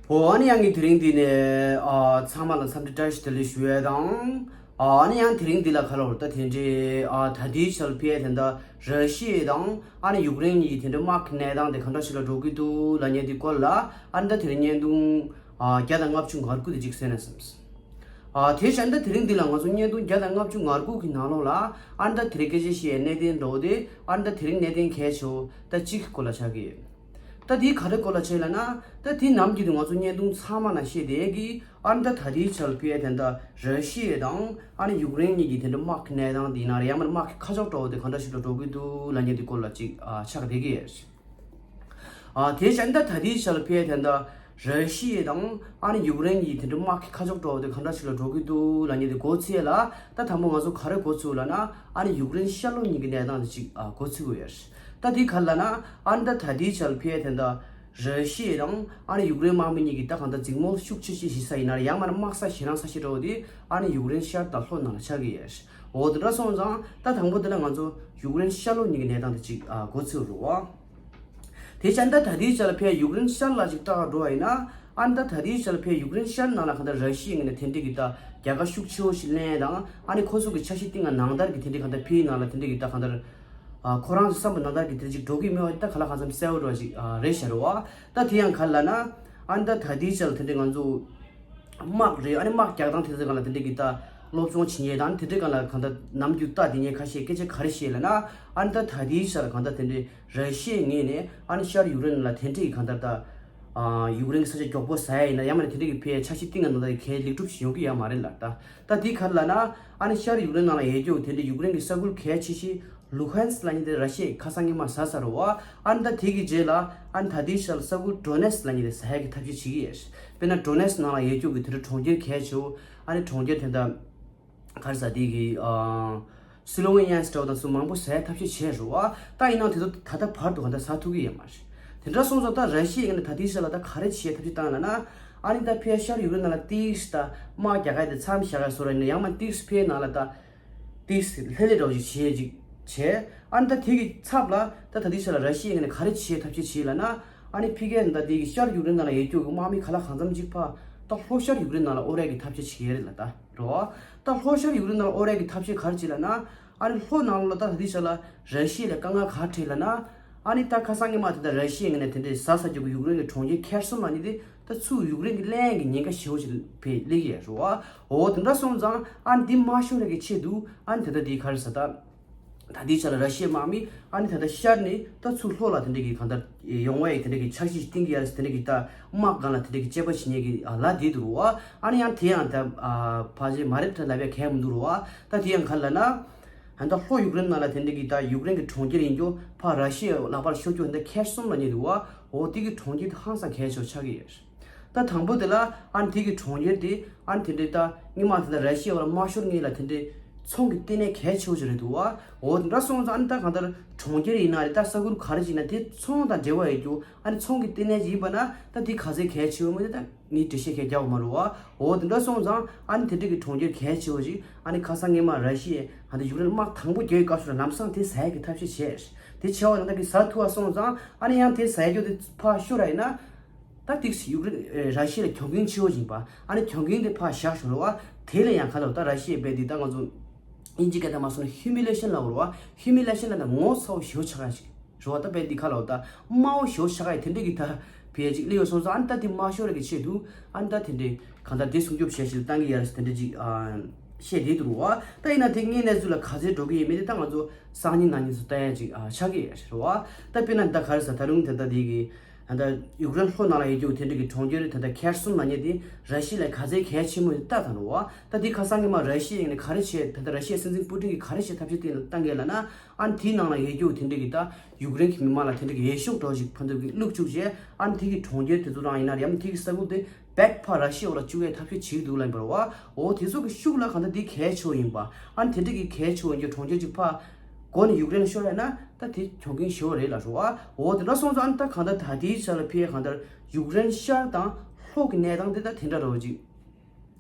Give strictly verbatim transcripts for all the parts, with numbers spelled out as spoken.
ཨོ་ཨ་ནི་ཡང་ངས་དེ་རིང་འདི་ནས་ཨ་ཚང་མ་ལ་འཚམས་འདྲི་བཀྲ་ཤིས་བདེ་ལེགས་ཞུ་ཡས་དང་། ཨ་ཨ་ནི་ཡང་དེ་རིང་འདི་ལ་ག་ལོར་ད་དེ་འདྲའི་ཨ་ད་ལྟའི་ཆར་ཕེ་དེ་འདྲ་ར་ཤི་ཡ་དང་ཨ་ནི་ཡུཀ་རེན་གཉིས་ཀྱི་དེ་འདྲའི་དམག་གི་གནས་སྟངས་དེ་ག་འདྲ་ཞིག་ལ་འགྲོ་གི་འདུག་ལབ་མཁན་དེ་སྐོར་ལ་ཨ་ནི་ད་དེ་རིང་བརྙན་ཐུང་ཨ་བརྒྱ་དང་ལྔ་བཅུ་ང་དགུ་དེ་ཅིག་གསན་ན་བསམས། ཨ་དེ་བཞིན་ད་དེ་རིང་འདི་ལ་ང་ཚོ་བརྙན་ཐུང་བརྒྱ་དང་ལྔ་བཅུ་ང་དགུ་གི་ནང་ལོགས་ལ་ཨ་ནི་ད་དེ་རིང་སྐད་ཆ་བཤད་ཡས་གནད་དོན་འདྲ་བོ་དེ་ཨ་ནི་ད་དེ་རིང་གནད་དོན་གལ་ཆེ་བོ་ད་གཅིག་གི་སྐོར་ལ་ཆགས་ཀྱི་ཡོད། ད་དེ་ག་རེ་སྐོར་ལ་བྱས་ལབ་ན། ད་དེ་ནམ་རྒྱུན་དུ་ང་ཚོ་བརྙན་ཐུང་ཚང་མ་ནང་བཤད་བསྡད་ཀྱི་ཨ་ནི་ད་ད་ལྟའི་ཆར་ཕེ་དེ་འདྲ་ར་ཤི་ཡ་དང་ཨ་ནི་ཡུཀ་རེན་གཉིས་ཀྱི་དེ་འདྲ་དམག་གི་གནས་སྟངས་དེ་ཡིན་ན་རེད། ཡང་མིན་དམག་གི་ཁ་ཕྱོགས་འདྲ་བོ་དེ་ག་འདྲ་ཞིག་ལ་འགྲོ་གི་འདུག་ལབ་མཁན་དེ་སྐོར་ལ་ཅིག་ཨ་ཆགས་བསྡད་ཀྱི་ཡོད། ཨ་དེ་བཞིན་ད་ད་ལྟའི་ཆར་ཕེ་དེ་འདྲ་ར་ཤི་ཡ་དང་ཨ་ནི་ཡུཀ་རེན་གཉིས་དེ་འདྲ་དམག་གི་ཁ་ཕྱོགས་འདྲ་བོ་དེ་ག་འདྲ་ཞིག་ལ་འགྲོ་གི་འདུག་ལབ་མཁན་དེ་མགོ་ཚོས་ལ། ད་དང་པོ་ང་ཚོ་ག་རེ་མགོ་ཚོས་ལབ་ན་ཨ་ནི་ཡུཀ་རེན་ཤར་ལྷོ་གཉིས་ཀྱི་གནས་སྟངས་དེ་ཅིག་ཨ་མགོ་ཚོས་དགོས་ཡོད། ད་དེ་ག་ལབ་ན་ཨ་ནི་ད་ད་ལྟའི་ཆར་ཕེ་དེ་འདྲ་ར་ཤི་ཡ་དང་ཨ་ནི་ཡུཀ་རེན་དམག་མི་གཉིས་ཀྱི་ད་གང་ལྟར་འཛིང་མོ་ཤུགས་ཆེ་ཤོས་ཞིག་ས་ཡིན་ན་རེད། ཡང་མིན་དམག་ས་ཞེ་དྲག་ས་ཞིག་འདྲ་བོ་དེ་ཨ་ནི་ཡུཀ་རེན་ཤར་དང་ལྷོ་ནང་ལ་ཆགས་ཀྱི་ཡོད། འོ་དེ་འདྲ་སོང་ཙང་ད་དང་པོ་དེ་ལ་ང་ཚོ་ཡུཀ་རེན་ཤར་ལྷོ་གཉིས་ཀྱི་གནས་སྟངས་དེ་ཅིག་ཨ་མགོ་ཚོས་རོགས། དེ་བཞིན་ད་ད་ལྟའི་ཆར་ལ་ཕེ་ཡུཀ་རེན་ཤར་ལ་ཅིག་བལྟ་འགྲོ་བ་ཡིན་ན། ཨ་ནི་ད་ད་ལྟའི་ཆར་ལ་ཕེ་ཡུཀ་རེན་ཤར་ནང་ལ་གང་ལྟར་ར་ཤི་ཡའི་ངོས་ནས་དེ་འདྲའི་གི་ད་རྒྱལ་ཁ་ཤུགས་ཆེ་བོ་ཞིག་ལེན་ཡས་དང་ཨ་ནི་ཁོ་ཚོ་གི་འཆར་གཞི་བཏིང་ཡས་ནང་ལྟར་གི་དེ་འདྲའི་གང་ལྟར་ཕེའི་ནང་ལ་དེ་འདྲའི་གི་ད་གང་ལྟར་ཨ་ཁོ་རང་ཚོ་བསམ་པ་ནང་ལྟར་གི་དེ་འདྲ་ཅིག་འགྲོ་གི་མེད་པ་ད་ག་ལ་གང་འཚམ་གསལ་བོ་འདྲ་ཅིག་ཨ་རེད་ཤག་རེད་བ། ད་དེ་ཡང་ག་ལ་ན་ཨ་ནི་ད་ད་ལྟའི་ཆར་ལ་དེ་འདྲའི་ང་ཚོ་དམག་རེད། ཨ་ནི་དམག་རྒྱག་སྟངས་དེ་ཚོའི་སྒང་ལ་དེ་འདྲའི་གི་ད་སློབ་སྦྱོང་བྱེད་མཁན་དང་དེ་འདྲའི་སྒང་ལ་གང་ལྟར་ནམ་རྒྱུན་ལྟ་དེ་ངས་ཁ་ཤས་སྐད་ཆ་ག་རེ་བཤད་ལབ་ན། ཨ་ནི་ད་ད་ལྟའི་ཆར་གང་ལྟར་དེ་འདྲའི་ར་ཤི་ཡའི་ངོས་ནས་ཨ་ནི་ཤར་ཡུཀ་རེན་ལ་དེ་འདྲའི་གི་གང་ལྟར་ད་ཨ་ཡུཀ་རེན་གི་ས་ཆ་མགྱོགས་པོ་ཟ་ཡ་ཡིན་ན་ཡང་མིན་ན་དེ་འདྲའི་གི་ཕའི་འཆར་གཞི་བཏིང་ཡ་ནང་ལྟར་གི་ལེགས་གྲུབ་ཞིག་ཡོང་གི་ཡོད་མ་རེད་ལབ། ད་ད་དེ་ག་རེ་ལབ་ན། ཨ་ནི་ཤར་ཡུཀ་རེན་ནང་ལ་ཡོད་རྒྱུ་དེ་འདྲའི་ཡུཀ་རེན་གི་ས་ཁུལ་གལ་ཆེ་ཤོས་ལུ་ཧན་སི་ལབ་མཁན་དེ་ར་ཤི་ཡས་ཁ་སང་ཉི་མ་ཟ་ཚར་རེད་བ། ཨ་ནི་ད་དེ་གི་རྗེས་ལ་ཨ་ནི་ད་ལྟའི་ཆར་ལ་ས་ཁུལ་ཌོ་ནེ་སི་ལབ་མཁན་དེ་ཟ་ཡ་གི་ཐབས་ཤེས་བྱེད་ཀྱི་ཡོད། དཔེར་ན་ཌོ་ནེ་སི་ནང་ལ་ཡོད་རྒྱུ་གི་དེ་འདྲ་གྲོང་ཁྱེར་གལ་ཆེ་བོ། ཨ་ནི་གྲོང་ཁྱེར་དེ་འདྲ་ག་རེ་ཟ་དེ་གི་ཨ་སི་ལོ་ཝེ་ནི་ཡ་འདྲ་བོ་དང་སུ་མང་པོ་ཟ་ཡ་ཐབས་ཤེས་བྱས་རེད་བ། ད་ཡིན་ནའང་དེ་ཚོ་ད་ལྟ་བར་དུ་གང་ལྟར་ཟ་ཐུབ་ཀྱི་ཡོད་མ་རེད། དེ་འདྲ་སོང་ཙང་ད་ར་ཤི་ཡའི་ངོས་ནས་ད་ལྟའི་ཆར་ལ་ད་ག་རེ་བྱེད་ཐབས་ཤེས་བཏང་ལབ་ན། ཨ་ནི་ད་ཕའི་ཤར་ཡུཀ་རེན་ནང་ལ་ཏིས་ད་དམག་རྒྱག་ག་དེ་མཚམས་བཞག་ག་བཟོ་འདྲ་ཡིན་ན་ཡང་མིན་ཏིས་ཕའི་ནང་ལ་ད་ཏིས་ལྷོད་ལྷོད་འདྲ་བོ་ཞིག་བྱེད་ཅིག་བྱས། ཨ་ནི་ད་དེ་གི་ཚབ་ལ་ད་ད་ལྟའི་ཆར་ལ་ར་ཤི་ཡའི་ངོས་ནས་ག་རེ་བྱེད་ཐབས་ཤེས་བྱེད་ལབ་ན། ཨ་ནི་ཕ་གིའི་ད་དེ་གི་ཤར་ཡུཀ་རེན་ནང་ལ་ཡོད་རྒྱུ་གི་དམག་མི་ག་ལ་གང་འཚམ་ཅིག་ཕར་ད་ལྷོ་ཤར་ཡུཀ་རེན་ནང་ལ་དབོར་ཡ་གི་ཐབས་ཤེས་བྱེད་ཀྱི་ཡོད་རེད་ལབ་ད། རོ། ད་ལྷོ་ཤར་ཡུཀ་རེན་ནང་ལ་དབོར་ཡ་གི་ཐབས་ཤེས་ག་རེ་བྱེད་ལབ་ན། ཨ་ནི་ལྷོ་ནང་ལོགས་ད་ལྟའི་ཆར་ལ་ར་ཤི་ཡ་ལ་དཀའ་ངལ་ག་རེ་འཕྲད་ལབ་ན། ཨ་ནི་ད་ཁ་སང་ཉི་མ་དེ་ད་ར་ཤི་ཡའི་ངོས་ནས་དེ་འདྲའི་ཟ་ཟ་རྒྱུ་གི་ཡུཀ་རེན་གྱི་གྲོང་ཁྱེར་ཁེར་སོང་ལབ་མཁན་དེ་ད་ཚུར་ཡུཀ་རེན་གྱིས་ལེན་ཡ་གི་ཉེན་ཁ་ཞེ་པོ་ཅིག་ཕར་སླེབས་ཀྱི་ཡོད་རེད་བ། འོ་དེ་འདྲ་སོང་ཙང་ཨ་ནི་འདི་མ་ཤོར་ཡ་གི་ཆེད་དུ་ཨ་ནི་དེ་ད་དེ་ག་རེ་ཟ་ད། ད་ལྟའི་ཆར་ལ་ར་ཤི་ཡའི་དམག་མི་ཨ་ནི་ད་ལྟ་ཤར་ནས་ད་ཚུར་ལྷོ་ལ་དེ་འདྲ་གི་གང་ལྟར་ཡོང་བ་ཡི་དེ་འདྲ་གི་འཆར་གཞི་ཞིག་བཏིང་གི་ཡ་རེད་ཟེར། དེ་འདྲ་གི་ད་དམག་སྒང་ལ་དེ་འདྲ་གི་དཔྱད་པ་བྱེད་མཁན་གྱི་ལ་དེ་འདུག་རོ། ཨ་ནི་ཡང་དེ་ཡང་ད་ཕལ་ཆེར་མ་རེད་ད་ལབ་ཡ་གལ་མི་འདུག་རོ། ད་དེ་ཡང་ག་རེ་ལབ་ན། ད་ལྟ་ལྷོ་ཡུཀ་རེན་ནང་ལ་དེ་འདྲ་གི་ད་ཡུཀ་རེན་གྱི་གྲོང་ཁྱེར་ཡིན་རྒྱུ་ཕར་ར་ཤི་ཡའི་ལག་པར་ཤོར་རྒྱུ་དེ་འདྲ་ཁེར་སོང་ལབ་མཁན་འདུག་བ། འོ་དེ་གི་གྲོང་ཁྱེར་དེ་ཧང་སང་གལ་ཆེ་བ་ཆགས་ཀྱི་ཡོད། ད་དང་པོ་དེ་ལ་ཨ་ནི་དེ་གི་གྲོང་ཁྱེར་དེ་ཨ་ནི་དེ་འདྲའི་ད་སྔོན་མ་དེ་ལ་ར་ཤི་ཡའི་འོག་ལ་མ་ཤོར་སྔོན་ལ་དེ་འདྲའི་ཚོང་གི་ལྟེ་གནས་གལ་ཆེ་བོ་ཞིག་རེད་འདུག་བ། འོ་དེ་འདྲ་སོང་ཙང་ཨ་ནི་ད་གང་ལྟར་གྲོང་ཁྱེར་ཡིན་ན་རེད། ད་ས་ཁུལ་ག་རེ་ཅིག་ཡིན་ན་དེ་ཚོང་དང་འབྲེལ་བ་ཡོད་རྒྱུ་ཨ་ནི་ཚོང་གི་ལྟེ་གནས་ཅིག་ཡིན་པ་ན་ད་དེ་ག་ཚད་གལ་ཆེ་བོ་མིན་ད་ངས་འགྲེལ་བཤད་གང་རྒྱག་དགོས་མ་རེད་བ། འོ་དེ་འདྲ་སོང་ཙང་ཨ་ནི་དེ་འདྲ་གི་གྲོང་ཁྱེར་གལ་ཆེ་བོ་ཞིག་ཨ་ནི་ཁ་སང་སྔོན་མ་ར་ཤི་ཡས་ཨ་ནི་ཡུཀ་རེན་དམག་དང་པོ་རྒྱག་པའི་སྐབས་སུ་ལ་ལམ་སང་དེ་ཟ་ཡས་ཀྱི་ཐབས་ཤེས་བྱས། དེ་བྱས་པ་ཡིན་ན་ད་གི་ཟ་ཐུབ་པ་སོང་ཙང་ཨ་ནི་ཡང་དེ་ཟ་ཡས་རྒྱུ་དེ་ཕར་ཤོར་ར་ཡིན་ན། ད་ཏིག་ཙམ་ཡུཀ་རེན་ཨེ་ར་ཤི་ཡ་ལ་གྱོང་གུན་ཆེ་བོ་ཡིན་པ། ཨ་ནི་གྱོང་གུན་དེ་ཕར་བཞག་ཞོར་རེད་བ། དེ་ལས་ཡང་ག་ལབ་ད་ར་ཤི་ཡའི་དཔེ་འདི་ད་ང་ཚོ་དབྱིན་ཇི་སྐད་དུ་མ་སོང་ན་ཧིའུ་མི་ལེ་ཤན་ལབ་རེད་བ། ཧིའུ་མི་ལེ་ཤན་ལབ་ན་ངོ་ཚ་བོ་ཞེ་པོ་ཆགས་ཡ་ཞིག་རེད་བ། ད་དཔེ་འདི་ག་ལབ་ད་དམའ་བོ་ཞེ་པོ་ཆགས་ཡ་དེ་འདྲ་གི་ད་བེད་ཅིག་སླེབས་ཡོད་སོང་ཙང་ཨ་ནི་ད་དེ་མ་ཤོར་ཡ་གི་ཆེད་དུ་ཨ་ནི་ད་དེ་འདྲའི་གང་ལྟར་དེ་སྲུང་སྐྱོབ་བྱས་ཞིག་བཏང་གི་ཡ་རེད་ཟེར་དེ་འདྲ་ཅིག་ཨ་བཤད་བསྡད་འདུག་རེད་བ། ད་ཡིན་ན་དེ་དངོས་གནས་ཚུལ་ལ་ག་ཚོད་འགྲོ་གི་ཡིན་མིན་དེ་ད་ང་ཚོ་སང་ཉིན་གནངས་ཉིན་ཚོ་ལྟ་ཡ་ཅིག་ཨ་ཆགས་ཀྱི་ཡོད་རེད་བ། ད་དཔེར་ན་ད་ག་རེ་ཟེར་ད་རུང་དེ་ད་དེ་གི་ད་ལྟ་ཡུཀ་རེན་ལྷོ་ནང་ལ་ཡོད་རྒྱུ་དེ་འདྲ་གི་གྲོང་ཁྱེར་ད་ལྟ་ཁེར་སོང་ལབ་མཁན་དེ་ར་ཤི་ཡ་ལ་ག་ཚད་གལ་ཆེན་པོ་ཡིན་ལྟ་དང་རེད་བ། ད་དེ་ཁ་སང་སྔོན་མ་ར་ཤི་ཡ་ནས་ག་རེ་བྱས། ད་ལྟ་ར་ཤི་ཡའི་སྲིད་འཛིན་པུ་ཏིན་གྱིས་ག་རེ་བྱས་ཐབས་ཤེས་དེ་བཏང་གས་ལབ་ན། ཨ་ནི་དེའི་ནང་ལ་ཡོད་རྒྱུ་དེ་འདྲ་གི་ད་ཡུཀ་རེན་གྱི་མི་མང་ལ་དེ་འདྲ་གི་འོས་ཤོག་འདྲ་ཞིག་ཕན་ཐོགས་ཀྱི་བླུགས་བཅུག་བྱས། ཨ་ནི་དེ་གི་གྲོང་ཁྱེར་དེ་ཚོ་རང་ཡིན་ན་རེད། ཨ་ནི་དེ་གི་ས་ཁུལ་དེ་བེག་ཕར་ར་ཤི་ཡའི་འོག་ལ་བཅུག་ཡའི་ཐབས་ཤེས་བྱེད་ཀྱི་འདུག་ལབ་ཡིན་པ་རེད་བ། འོ་དེ་ཚོ་གི་ཤུགས་ལ་གང་ལྟར་དེ་གལ་ཆེ་བོ་ཡིན་པ། ཨ་ནི་དེ་འདྲ་གི་གལ་ཆེ་བོ་ཡིན་རྒྱུ་གྲོང་ཁྱེར་ཅིག་ཕར་མགོ་ནས་ཡུཀ་རེན་ཤོར་ཡ་ན་ད་དེ་གྱོང་གུན་ཞེ་པོ་རེད་ལབ་རེད་བ། འོ་དེ་འདྲ་སོང་ཙང་ཨ་ནི་ད་གང་ལྟར་ད་ལྟའི་ཆ་ལ་ཕེ་གང་ལྟར་ཡུཀ་རེན་ཤར་དང་ལྷོ་གི་གནས་སྟངས་དེ་ད་དེ་འདྲ་འདྲ་བོ་ཅིག་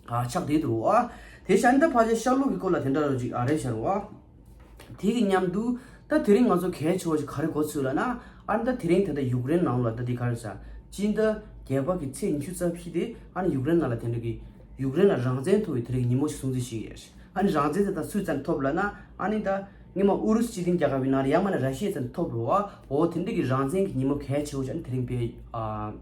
ཨ་ཆགས་བསྡད་འདུག་རེད་བ། དེ་བཞིན་ཨ་ནི་ད་ཕལ་ཆེར་ཤར་ལྷོ་གི་སྐོར་ལ་དེ་འདྲ་འདྲ་བོ་ཅིག་ཨ་རེད་ཤག་རེད་བ། དེ་གི་མཉམ་དུ་ད་དེ་རིང་ང་ཚོ་གལ་ཆེ་བ་ཞིག་ག་རེ་མགོ་ཚོས་ལབ་ན། ཨ་ནི་ད་དེ་རིང་ད་ལྟ་ཡུཀ་རེན་ནང་ལ་ད་དེ་ག་རེ་ཟ་ སྤྱི་ཟླ་བརྒྱད་པ་གི་ཚེས་ཉི་ཤུ་རྩ་བཞི་དེ་ཨ་ནི་ཡུཀ་རེན་ནང་ལ་དེ་འདྲ་གི་ཡུཀ་རེན་ལ་རང་བཙན་ཐོབ་པའི་དེ་རིང་ཉིན་མོ་ཞིག་སྲུང་བརྩི་ཞིག་ཡོད། ཨ་ནི་རང་བཙན་དེ་ད་སུས་བཙན་ཐོབ་ལབ་ན། ཨ་ནི་ད་སྔོན་མ་ཨུ་རུ་སུ་སྤྱི་མཐུན་རྒྱལ་ཁབ་ཡིན་ན་རེད། ཡང་མིན་ན་ར་ཤི་ཡའི་བཙན་ཐོབ་རེད་བ། འོ་དེ་འདྲ་གི་རང་བཙན་གྱི་ཉིན་མོ་གལ་ཆེ་བོ་ཞིག་ཨ་ནི་དེ་རིང་དཔེ་ཨ།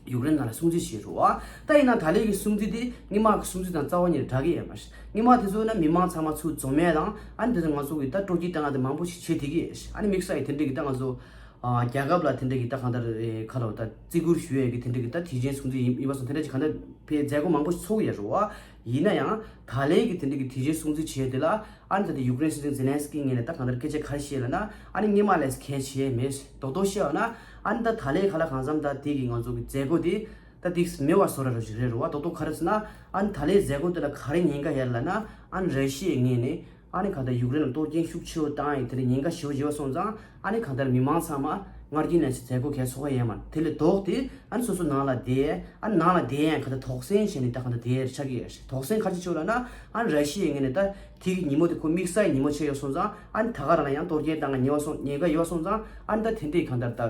ཡུཀ་རེན་ནང་ལ་སྲུང་བརྩི་བྱས་རེད་བ། ད་ཡིན་ན་ད་ལན་གྱི་སྲུང་བརྩི་དེ་སྔོན་མ་གི་སྲུང་བརྩི་དང་རྩ་བ་ཉིད་ནས་འདྲ་གི་ཡོད་མ་རེད། སྔོན་མ་དེ་ཚོ་ན་མི་མང་ཚང་མ་ཚུར་འཛོམས་ཡས་དང་། ཨ་ནི་དེ་ཚོ་ང་ཚོ་གི་ད་སྤྲོ་སྐྱིད་བཏང་ཡས་དེ་མང་པོ་ཞིག་བྱེད་བསྡད་ཀྱི་ཡོད། ཨ་ནི་དམིགས་བསལ་གྱི་དེ་འདྲ་གི་ད་ང་ཚོ་ཨ་རྒྱལ་ཁབ་ལ་དེ་འདྲ་གི་ད་གང་ལྟར་ཨེ་ཁ་ལོ་ད་བརྩི་བཀུར་ཞུ་ཡས་ཀྱི་དེ་འདྲ་གི་ད་དུས་ཆེན་སྲུང་བརྩི་ཡིན་ཡིན་པ་སོང་དེ་འདྲ་ཅིག་གང་ལྟར་དཔེ་མཛད་སྒོ་མང་པོ་ཞིག་ཚོགས་ཀྱི་ཡོད་རེད་བ། ཡིན་ན་ཡང་ད་ལན་གྱི་དེ་འདྲ་གི་དུས་ཆེན་སྲུང་བརྩི་བྱས་དེ་ལ། ཨ་ནི་ད་ལྟ་ཡུཀ་རེན་སྲིད་འཛིན་ཛེ་ལན་སི་ཀི་ངོས་ནས་ད་གང་ལྟར་སྐད་ཆ་ག་རེ་བཤད་ལབ་ན། ཨ་ནི་སྔོན་མ་ལས་གལ་ཆེ་མེད། རྡོག་རྡོག་བཤད་པ་ན། ཨ་ནི་ད་ད་ལན་ག་ལ་གང་འཚམ་ད་དེ་གི་ང་ཚོ་གི་མཛད་སྒོ་དེ་ད་ཏིག་མེད་པ་བཟོ་འདྲ་རོ་ཞིག་རེད་རེད་བ། རྡོག་རྡོག་ག་རེ་ཟེར་ན། ཨ་ནི་ད་ལན་མཛད་སྒོ་དེ་ལ་ག་རེ་ཉེན་ཁ་ཡོད་ལབ་ན། ཨ་ནི་ར་ཤི་ཡའི་ངོས་ནས་ཨ་ནི་གང་ལྟར་ཡུཀ་རེན་ལ་གཏོར་སྐྱོན་ཤུགས་ཆེ་བོ་བཏང་ཡས་དེ་ལ་ཉེན་ཁ་ཞེ་པོ་ཡོད་པ་སོང་ཙང་། ཨ་ནི་གང་ལྟར་མི་མང་ཚང་མ་སྔར་རྒྱུན་ནས་མཛད་སྒོ་གས་ཚོགས་ཡས་མ་དེ་ལས་ལྡོག་སྟེ། ཨ་ནི་སོ་སོ་ནང་ལ་བསྡད། ཨ་ནི་ནང་ལ་བསྡད་ཡང་ག་ད་དོགས་སེལ་བྱས་ནས་ད་ག་ད་བསྡད་ཆགས་ཀྱི་ཡོད་རེད། དོགས་སེལ་ག་རེ་བྱེད་ཆོག་ལབ་ན། ཨ་ནི་ར་ཤི་ཡའི་ངོས་ནས་ད་དེ་གི་ཉིན་མོ་དེ་ཁོ་དམིགས་བསལ་གྱི་ཉིན་མོ་བྱས་ཡོད་སོང་ཙང་། ཨ་ནི་ད་ག་རང་ལ་ཡང་གཏོར་སྐྱོན་བཏང་གི་ཉེན་ཁ་སོང་ཉེན་ཁ་ཡོད་སོང་ཙང་། ཨ་ནི་ད་དེ་འདྲའི་གང་ལྟར་ད་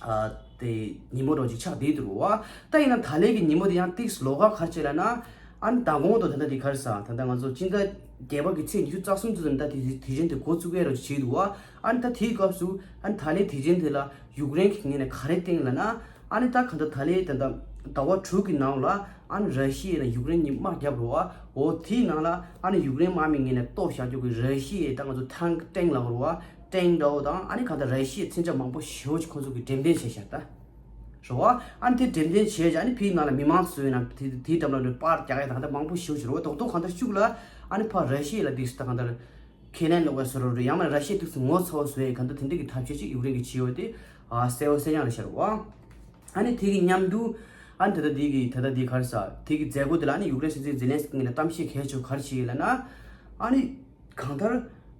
ཨ་དེ་ཉིན་མོ་རོ་ཅིག་ཆགས་བསྡད་འདུག་རོ་བ། ད་ཡིན་ན་ད་ལན་གྱི་ཉིན་མོ་དེ་ཡང་ཏིག་ལོགས་ཀ་ག་རེ་བྱས་ལབ་ན། ཨ་ནི་ད་གོང་དུ་ད་ལྟ་དེ་ག་རེ་ཟ་ད་ལྟ་ང་ཚོ་སྤྱི་ཟླ་བརྒྱད་པ་གི་ཚེས་ཉི་ཤུ་རྩ་གསུམ་ཙམ་ད་དེ་དུས་ཆེན་དེ་འགོ་བཙུགས་ཡས་རོ་ཅིག་བྱས་འདུག་བ། ཨ་ནི་ད་དེའི་སྐབས་སུ་ཨ་ནི་ད་ལན་དུས་ཆེན་དེ་ལ་ཡུཀ་རེན་གྱི་ངོས་ནས་ག་རེ་བསྟན་ལབ་ན། ཨ་ནི་ད་གང་ལྟར་ད་ལན་ད་ལྟ་ཟླ་བ་དྲུག་གི་ནང་ལ་ཨ་ནི་ར་ཤི་ཡ་ལ་ཡུཀ་རེན་གཉིས་དམག་བརྒྱབ་རེད་བ། འོ་དེའི་ནང་ལ་ཨ་ནི་ཡུཀ་རེན་དམག་མི་ངོས་ནས་གཏོར་བཞག་རྒྱུ་གི་ར་ཤི་ཡའི་ད་ང་ཚོ་ཊང་ཀི་ཊེང་ལབ་རེད་བ། ཊེང་འདྲ་བོ་དང་། ཨ་ནི་གང་ལྟར་ར་ཤི་ཡའི་མཚོན་ཆ་མང་པོ་ཞེ་པོ་ཅིག་ཁོང་ཚོ་གིས་འགྲེམས་སྟོན་བྱས་ཤག་ད། རེད་བ། ཨ་ནི་དེ་འགྲེམས་སྟོན་བྱས་ཀྱང་། ཨ་ནི་ཕའི་ནང་ལ་མི་མང་ཚོ་ཡིན་ན་དེ་དེའི་འགྲམ་ལ་པར་རྒྱག་ཡ་དང་ད་མང་པོ་ཞེ་པོ་ཞིག་རེད་བ། རྡོག་རྡོག་གང་ལྟར་ཤུགས་ལ་ཨ་ནི་ཕར་ར་ཤི་ཡ་ལ་དེ་ད་གང་ལྟར་ཁས་ལེན་ལོག་པའི་བཟོ་འདྲ་རེད། ཡང་མིན་ན་ར་ཤི་ཡ་ཏོག་ཙམ་ངོ་ཚ་བ་བཟོ་ཡ་གང་ལྟར་དེ་འདྲ་གི་ཐབས་ཤེས་ཅིག་ཡུཀ་རེན་གྱིས་བྱས་ཡོད་དེ། ཨ་གསལ་པོ་གསལ་རྐྱང་རེད་ཤག་རེད་བ། ཨ་ནི་དེ་གི་མཉམ་དུ་ཨ་ནི་ད་ལྟ་དེ་གི་ད་ལྟ་དེ་ག་རེ་ཟ་དེ་གི་མཛད་སྒོ་དེ་ལ་ཨ་ནི་ཡུཀ་རེན་སྲིད་འཛིན་ཛེ་ལན་སི་ཀི་ངོས་ནས་གཏམ་བཤད་གལ་ཆེ་བ་ག་རེ་བྱས་ཡོད་ལབ་ན། ཨ་ནི་གང་ལྟར་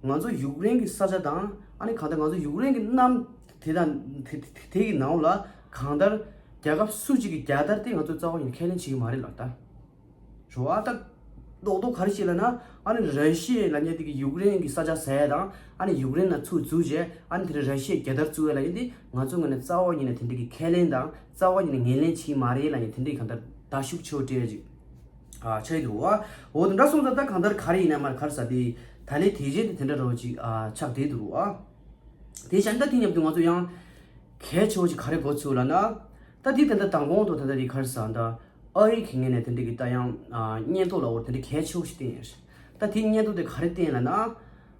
ང་ཚོ་ཡུཀ་རེན་གྱི་ས་ཆ་དང་། ཨ་ནི་གང་ལྟར་ང་ཚོ་ཡུཀ་རེན་གྱི་གནམ་དེ་དང་དེ་དེ་དེ་གི་ནང་ལ་གང་ལྟར་རྒྱལ་ཁབ་སུ་གཅིག་གིས་རྒྱལ་དར་དེ་ང་ཚོ་རྩ་བ་ཉིད་ནས་ཁས་ལེན་བྱེད་ཀྱི་མ་རེད་ལབ་ད། རེད་བ། ད་རྡོག་རྡོག་ག་རེ་བྱས་ལབ་ན། ཨ་ནི་ར་ཤི་ཡ་ལབ་མཁན་དེ་གི་ཡུཀ་རེན་གྱི་ས་ཆ་ཟ་ཡ་དང་། ཨ་ནི་ཡུཀ་རེན་ནང་ཚུར་འཛུལ་བྱས། ཨ་ནི་དེ་རིང་ར་ཤི་ཡའི་རྒྱལ་དར་བཙུགས་ཡ་ལབ་མཁན་དེ་ང་ཚོ་ངོས་ནས་རྩ་བ་ཉིད་ནས་དེ་འདྲ་གི་ཁས་ལེན་དང་རྩ་བ་ཉིད་ནས་ངོས་ལེན་བྱེད་ཀྱི་མ་རེད་ལབ་མཁན་དེ་འདྲ་གི་གང་ལྟར་ད་ཤུགས་ཆེ་བོ་སྤྲད་ཡ་ཅིག་ཨ་ཆགས་ཀྱི་འདུག་བ། འོ་དེ་འདྲ་སོང་ཙང་ད་གང་ལྟར་ག་རེ་ཡིན་ན་མ་ག་རེ་ཟ་དེ་ད་ལན་དུས་ཆེན་དེ་དེ་འདྲ་རོ་ཅིག་ཨ་ཆགས་བསྡད་འདུག་བ། དེ་བཞིན་ད་དེ་མཉམ་དུ་ང་ཚོ་ཡང་གལ་ཆེ་བོ་ཅིག་ག་རེ་འགོ་ཚུགས་ལབ་ན། ད་དེ་ད་ལྟ་དང་གོང་དུ་ད་ལྟ་དེ་ག་རེ་ཟ་ད་ཨ་རི་གི་ངོས་ནས་དེ་འདྲ་གི་ད་ཡང་ཨ་སྙན་ཐོ་ལབ་དགོས་རེད། དེ་འདྲ་གལ་ཆེ་བོ་ཞིག་བཏོན་ཡོད་རེད། ད་དེ་སྙན་ཐོ་དེ་ག་རེ་བཏོན་ལབ་ན།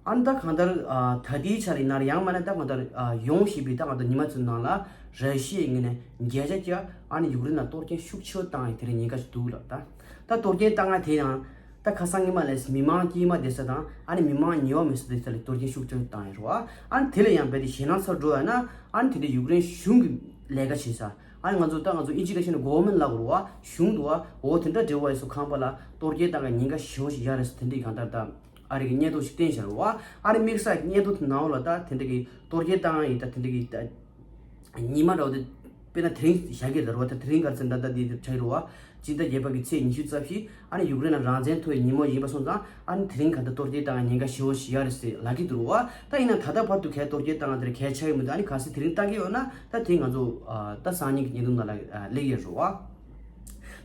ཨ་ནི་ད་གང་ལྟར་ཨ་ད་ལྟའི་ཆར་ཡིན་ན་རེད། ཡང་མིན་ན་ད་གང་ལྟར་ཨ་ཡོང་བཞིན་པའི་ད་གང་ལྟར་ཉི་མ་ཚོའི་ནང་ལ་ར་ཤི་ཡའི་ངོས་ནས་བརྒྱ་ཆ་བརྒྱ་ཨ་ནི་ཡུཀ་རེན་ལ་གཏོར་སྐྱོན་ཤུགས་ཆེ་བོ་བཏང་ཡས་དེ་རིང་ཉེན་ཁ་ཞིག་འདུག་ལབ་ད། ད་གཏོར་སྐྱོན་བཏང་ཡ་དེ་ཡང་ད་ཁ་སང་ཉི་མ་ལས་མི་མང་དཀྱུས་མ་བསྡད་ས་དང་། ཨ་ནི་མི་མང་ཉེ་བ་མེད་ས་དེ་ཚོ་ལ་གཏོར་སྐྱོན་ཤུགས་ཆེ་བོ་བཏང་ཡས་རེད་བ། ཨ་ནི་དེ་ལས་ཡང་རྦད་དེ་ཞེད་སྣང་ཚ་པོ་འགྲོ་ཡ་ན། ཨ་ནི་དེ་འདྲ་ཡུཀ་རེན་གཞུང་གི་ལས་ཀ་བྱེད་ས། ཨ་ནི་ང་ཚོ་ད་ང་ཚོ་ཨིན་ཇི་སྐད་བཤད་ན་གོ་ཝར་མེན་ཊི་ལབ་དགོས་རེད་བ། གཞུང་འདུག་བ། འོ་དེ་འདྲ་འབྲེལ་བ་ཡོད་ས་ཁང་པ་ལ་གཏོར་སྐྱོན་བཏང་གི་ཉེན་ཁ་ཞེ་པོ་ཞིག་ཡོད་རེད་ཟེར་དེ་འདྲའི་གང་ལྟར་ད་ཨ་རི་གི་སྙན་ཐོ་ཞིག་བཏོན་བཞག་རེད་བ། ཨ་ནི་དམིགས་བསལ་གྱི་སྙན་ཐོ་དེ་ནང་ལ་ད་དེ་འདྲ་གི་གཏོར་སྐྱོན་བཏང་ཡས་ད་དེ་འདྲ་གི་ད་ཉི་མ་འདྲ་བོ་དེ་དཔེར་ན་དེ་རིང་བཞག་གི་རེད་བ། ད་དེ་རིང་ག་རེ་ཟེར་ད་ད་དེ་ཆགས་ཀྱི་རེད་བ། སྤྱི་ཟླ་བརྒྱད་པ་གི་ཚེས་ཉི་ཤུ་རྩ་བཞི། ཨ་ནི་ཡུཀ་རེན་ལ་རང་བཙན་ཐོབ་པའི་ཉིན་མོ་ཡིན་པ་སོང་ཙང་། ཨ་ནི་དེ་རིང་གང་ལྟར་གཏོར་སྐྱོན་བཏང་ཡས་ཉེན་ཁ་ཞེ་པོ་ཞིག་ཡོད་རེད་ཟེར་ལབ་ཀྱི་འདུག་རེད་བ། ད་ཡིན་ན་ད་ལྟ་བར་དུ་གས་གཏོར་སྐྱོན་བཏང་ཡས་དེ་གལ་ཆགས་ཀྱི་མི་འདུག་ཨ་ནི་གལ་སྲིད་དེ་རིང་བཏང་གི་ཡོད་ན་ད་དེ་ང་ཚོ་ཨ་ད་སང་ཉིན་གྱི་བརྙན་ཐུང་ནང་ལ་ཨ་སླེབས་ཡས་རེད་བ།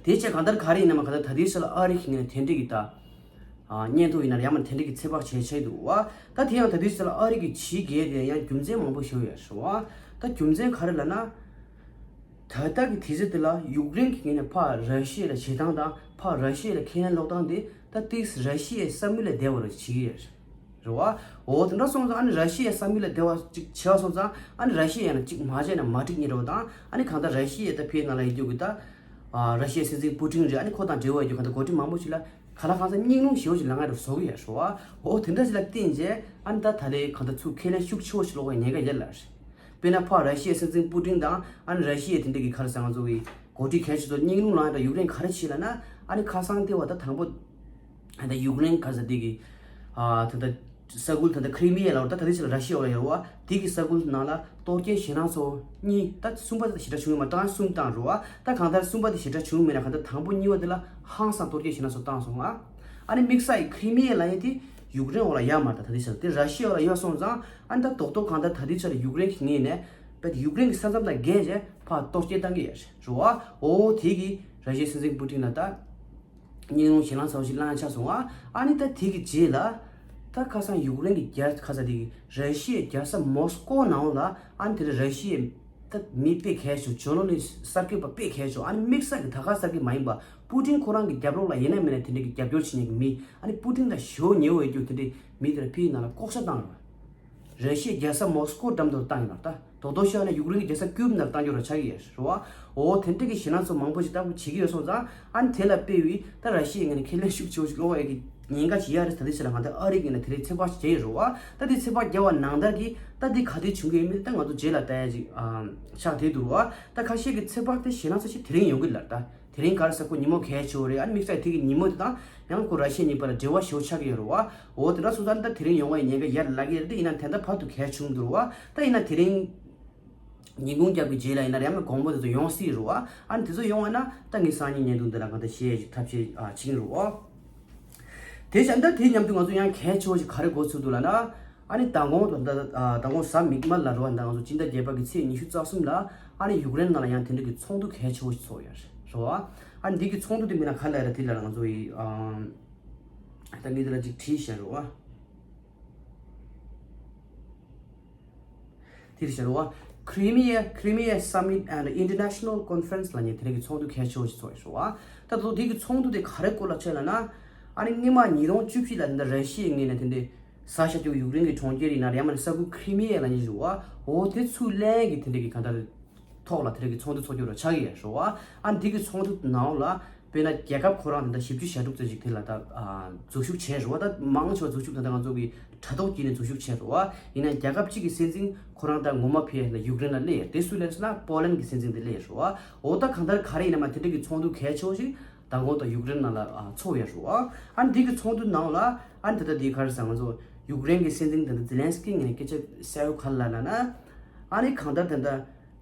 དེ་བྱས་གང་ལྟར་ག་རེ་ཡིན་ན་མ་གང་ལྟར་ད་ལྟའི་ཆར་ལ་ཨ་རི་གི་ངོས་ནས་དེ་འདྲ་གི་ད་ཨ་སྙན་ཐོ་ཡིན་ན་ཡང་མིན་དེ་འདྲ་གི་ཚོད་དཔག་བྱས་བྱས་འདུག་བ། ད་དེ་ཡང་ད་ལྟའི་ཆར་ལ་ཨ་རི་གི་ཕྱི་རྒྱལ་དེ་ཡང་རྒྱུ་མཚན་མང་པོ་ཞིག་ཡོད་རེད་བ། ད་རྒྱུ་མཚན་ག་རེ་ལབ་ན། ད་ལྟ་གི་དུས་ཚོད་འདི་ལ་ཡུཀ་རེན་གྱི་ངོས་ནས་ཕར་ར་ཤི་ཡ་ལ་བྱེད་སྟངས་དང་ཕར་ར་ཤི་ཡ་ལ་ཁས་ལེན་སློག་སྟངས་དེ་ད་ཏིག་ར་ཤི་ཡའི་བསམ་ཡུལ་ལས་འདས་པ་རུ་བྱེད་ཀྱི་ཡོད་རེད་བ། འོ་དེ་འདྲ་སོང་ཙང་ཨ་ནི་ར་ཤི་ཡའི་བསམ་ཡུལ་ལས་འདས་པ་ཅིག་བྱས་པ་སོང་ཙང་ཨ་ནི་ར་ཤི་ཡ་ཡང་ཅིག་མ་བྱས་ན་མ་འགྲིག་ངེས་རེད་བ། དང་ཨ་ནི་གང་ལྟར་ར་ཤི་ཡའི་ད་ཕའི་ནང་ལ་ཡོད་རྒྱུ་གི་ད་ཨ་ར་ཤི་ཡའི་སྲིད་འཛིན་པུ་ཏིན་རེད། ཨ་ནི་ཁོ་དང་འབྲེལ་བ་ཡོད་རྒྱུ་གང་ལྟར་འགོ་ཁྲིད་མང་པོ་ཞིག་ལ་ག་ལ་གང་འཚམ་སྙིང་རླུང་ཞེ་པོ་ཞིག་ལངས་ཡ་རུ་བཟོ་གི་ཡོད་རེད་བ། འོ་དེ་འདྲ་ཞིག་ལ་བརྟེན་བྱས་ཨ་ནི་ད་ད་ལན་གང་ལྟར་ཚུར་ཁས་ལེན་ཤུགས་ཆེ་བོ་ཞིག་སློག་པའི་ཉེན་ཁ་ཡོད་ལ་རེད། དཔེར་ན་ཕར་ར་ཤི་ཡའི་སྲིད་འཛིན་པུ་ཏིན་དང་ཨ་ནི་ར་ཤི་ཡའི་དེ་འདྲ་གི་ག་རེ་ཟེར་ང་ཚོ་གི་འགོ་ཁྲིད་གལ་ཆེ་ཚོ་སྙིང་རླུང་ལངས་ཡ་ད་ཡུཀ་རེན་ག་རེ་བྱས་ལབ་ན། ཨ་ནི་ཁ་སང་ལྟེ་བ་ད་དང་པོ་ཨ་ད་ཡུཀ་རེན་ག་ཟེར་དེ་གི་ཨ་ད་ད་ས་ཁུལ་ད་ད་ཁི་རི་མི་ཡ་ལབ་ར། ད་ད་དེ་ཆ་ལ་ར་ཤི་ཡ་ལ་ཡོད་བ། དེ་གི་ས་ཁུལ་ནང་ལ་གཏོར་སྐྱོན་ཞེད་སྣང་ཚོ་གཉིས། ད་གསུམ་པ་དེ་ཞེ་དྲག་བྱུང་ཡོད་མ་རེད། གསུམ་བཏང་རེད་བ། ད་གང་ལྟར་གསུམ་པ་དེ་ཞེ་དྲག་བྱུང་མེད་ན་གང་ལྟར་དང་པོ་གཉིས་པ་དེ་ལ་ཧང་སང་གཏོར་སྐྱོན་ཞེད་སྣང་ཚོ་བཏང་སོང་ང་། ཨ་ནི་དམིགས་བསལ་གྱི་ཁི་རི་མི་ཡ་ལབ་ཡ་དེ་ཡུཀ་རེན་འོག་ལ་ཡོད་མ་རེད། ད་ད་དེ་ཆ་ལ་དེ་ར་ཤི་ཡ་འོག་ལ་ཡོད་སོང་ཙང་། ཨ་ནི་ད་རྡོག་རྡོག་གང་ལྟར་ད་དེ་ཆ་ལ་ཡུཀ་རེན་གྱི་ངོས་ནས་ ཡུཀ་རེན་གྱི་ས་མཚམས་དང་བརྒལ་བྱས་ཕར་གཏོར་སྐྱོན་བཏང་གི་ཡོད་རེད་བ། འོ་དེ་གི་ར་ཤི་ཡའི་སྲིད་འཛིན་པུ་ཏིན་ལ་ད་སྙིང་རླུང་ཞེད་སྣང་ཚ་བོ་ཞིག་བསླངས་ཆགས་སོང་བ། ཨ་ནི་ད་དེ་གི་རྗེས་ལ་ད་ཁ་སང་ཡུཀ་རེན་གྱི་རྒྱལ་ཁ་ས་དེ་གི་ར་ཤི་ཡའི་རྒྱལ་ས་མོ་སི་ཀོ་ནང་ལ་ཨ་ནི་དེ་ར་ཤི་ཡའི་ད་མི་དཔེ་གལ་ཆེ་བོ་ཇོ་ནོ་ལི་སི་གསར་འགོད་པ་དཔེ་གལ་ཆེ་བོ་ཨ་ནི་དམིགས་བསལ་གྱི་ད་ག་གསར་འགོད་མ་ཡིན་པ་པུ་ཏིན་ཁོ་རང་གི་རྒྱབ་ལོགས་ལ་ཡིན་ན་མིན་ན་དེ་འདྲ་གི་རྒྱབ་སྐྱོར་བྱེད་མཁན་གྱི་མི་ཨ་ནི་པུ་ཏིན་དང་ཞེ་པོ་ཉེ་བོ་ཡོད་རྒྱུ་དེ་འདྲའི་མི་དེ་ལ་ཕྱིའི་ནང་ལ་ལྐོག་ཟ་བཏང་ཡོད་པ། ར་ཤི་ཡའི་རྒྱལ་ས་མོ་སི་ཀོ་འགྲམ་དུ་བཏང་ཡོད་པ་ད་རྡོག་རྡོག་ཤོད་ན་ཡུཀ་རེན་གྱི་རྒྱལ་ས་ཀིའུབ་ནང་བཏང་རྒྱུ་ར་ཆགས་ཀྱི་ཡོད་རེད་བ། འོ་དེ་འདྲ་གི་ཞེད་སྣང་ཚོ་མང་པོ་ཞིག་ལྟ་བུ་བྱེད་ཀྱི་ཡོད་སོང་ཙང་ཨ་ནི་དེ་ལ་དཔེ་བའི་ད་ར་ཤི་ཡའི་ངོས་ནས་ཁས་ལེན་ཤུགས་ཆེ་བོ་ཞིག་སློག་ཡས་ཀྱི་ཉེན་ཁ་ཞིག་ཡོད་རེད། ད་དེ་ཕྱིར་ང་ཚོ་ཨ་རི་གི་ནས་དེ་རིང་ཚོད་དཔག་ཅིག་བརྒྱབ་ཡོད་རེད་བ། ད་དེ་ཚོད་དཔག་བརྒྱབ་པ་ནང་ལྟར་གྱི་ད་དེ་ག་དུས་བྱུང་གི་ཡོད་མེད་ད་ང་ཚོ་རྗེས་ལ་ལྟ་ཡ་ཅིག་ཨ་ཆགས་བསྡད་འདུག་རེད་བ། ད་ཁ་ཤས་ཀྱི་ཚོད་དཔག་དེ་ཞེད་སྣང་ཚ་ཞིག་དེ་རིང་ཡོང་གི་ལ་ད་དེ་རིང་ག་རེ་ཟེར་ཁོ་ཉིན་མོ་གལ་ཆེ་བོ་རེད། ཨ་ནི་དམིགས་བསལ་དེ་གི་ཉིན་མོ་དེ་དང་ཡང་ཁོ་ར་ཤི་ཡ་གཉིས་བར་ལ་འབྲེལ་བ་ཞེ་པོ་ཆགས་ཀྱི་ཡོད་རེད་བ། འོ་དེ་འདྲ་སོང་ཙང་ད་དེ་རིང་ཡོང་བ་ཡི་ཉེན་ཁ་ཡར་ལངས་ཀྱི་རེད། དེ་ཡིན་ན་ད་ལྟ་བར་དུ་གལ་བྱུང་འདུག་རེད་བ། ད་ཡིན་ན་དེ་རིང་ཉིན་གུང་རྒྱབ་ཀྱི་རྗེས་ལ་ཡིན་ན་ཡང་ན་དགོང་མོ་དེ་ཚོ་ཡོང་སྲིད་རེད་བ། ཨ་ནི་དེ་ཚོ་ཡོང་བ་ན་ད་ངས་སང་ཉིན་ཉིན་དུ་འདི་ལ་གང་ལྟར་བཤད་ཐབས་ཤེས་ཨ་བྱེད་ཀྱི་རེད་བ། དེ་བྱས་ད་དེ་མཉམ་དུ་ང་ཚོ་ཡང་གལ་ཆེ་བོ་ཞིག་ག་རེ་གོ་ཚུལ་འདུག་ལབ་ན། ཨ་ནི་མདང་དགོང་དང་ད་མདང་དགོང་གཟའ་མིག་དམར་ལ་རེད་བ། ད་ང་ཚོ་སྤྱི་ཟླ་བརྒྱད་པ་གི་ཚེས་ཉི་ཤུ་རྩ་གསུམ་ལ་ཨ་ནི་ཡུཀ་རེན་ནང་ལ་ཡང་དེ་འདྲ་གི་ཚོགས་འདུ་གལ་ཆེ་བོ་ཞིག་ཚོགས་ཡོད་རེད་བ། ཨ་ནི་འདི་གི་ཚོགས་འདུ་དེ་མིང་ལ་ག་རེ་ལབ་རེད། དེ་ལ་ང་ཚོ་ཡི་ཨ་ད་ངས་དེ་ལ་ཅིག་བྲིས་བཞག་རེད་བ། དེ་རེད་བཞག་རེད་བ། Crimea Crimea Summit and International Conference ལབ་མཁན་དེ་འདྲ་གི་ཚོགས་འདུ་གལ་ཆེ་བོ་ཞིག་ཚོགས་ཡོད་རེད་བ། ད་དུང་དེ་གི་ཚོགས་འདུ་དེ་ག་རེ་སྐོར་ལ་བྱས་ལབ་ན། ཨ་ནི་སྔོན་མ་ཉིས་སྟོང་བཅུ་བཞི་ལ་དེ་འདྲ་ར་ཤི་ཡའི་ངོས་ནས་དེ་འདྲའི་ཟ་བཞག་རྒྱུ་ཡུཀ་རེན་གྱི་གྲོང་ཁྱེར་ཡིན་ན་རེད། ཡང་མིན་ན་ས་ཁུལ་ཁི་རི་མི་ཡ་ལབ་མཁན་ཞིག་རེད་བ། འོ་དེ་ཚུར་ལེན་གྱི་དེ་འདྲ་གི་གང་ལྟར་ཐོག་ལ་དེ་འདྲ་གི་ཚོགས་འདུ་ཚོགས་རྒྱུ་ར་ཆགས་ཀྱི་ཡོད་རེད་བ། ཨ་ནི་དེ་གི་ཚོགས་འདུ་ནང་ལ་དཔེར་ན་རྒྱལ་ཁབ་ཁོ་རང་དེ་འདྲ་བཞི་བཅུ་ཞེ་དྲུག་ཙམ་ཞིག་དེ་ལ་ད་ཨ་འཛུལ་ཞུགས་བྱས་རེད་བ། ད་མང་ཆེ་བ་འཛུལ་ཞུགས་ད་ལྟ་ང་ཚོ་གི་དྲ་ཐོག་བརྒྱུད་ནས་འཛུལ་ཞུགས་བྱས་རེད་བ། ཡིན་ན་རྒྱལ་ཁབ་གཅིག་གི་སྲིད་འཛིན་ཁོ་རང་ད་ངོ་མ་ཕེབས་ན་ཡུཀ་རེན་ལ་སླེབས་ཡོད། དེ་སུ་སླེབས་ཟེར་ན་པོ་ལན་གྱི་སྲིད་འཛིན་དེ་སླེབས་ཡོད་རེད་བ། འོ་ད་གང་ལྟར་ག་རེ་ཡིན་ན་མ་དེ་འདྲ་གི་ཚོགས་འདུ་གལ་ཆེ་བོ་ཞིག་མདང་དགོང་ད་ཡུཀ་རེན་ནང་ལ་ཨ་ཚོགས་ཡོད་རེད་བ། ཨ་ནི་དེ་གི་ཚོགས་འདུ་ནང་ལ་ཨ་ནི་ད་ལྟ་དེ་ག་རེ་ཟེར། ང་ཚོ་ཡུཀ་རེན་གྱི་སྲིད་འཛིན་ད་ལྟ་ཛེ་ལན་སི་ཀི་ངོས་ནས་སྐད་ཆ་གསལ་པོ་ག་རེ་ལབ་ལབ་ན། ཨ་ནི་གང་ལྟར་ད་ལྟ་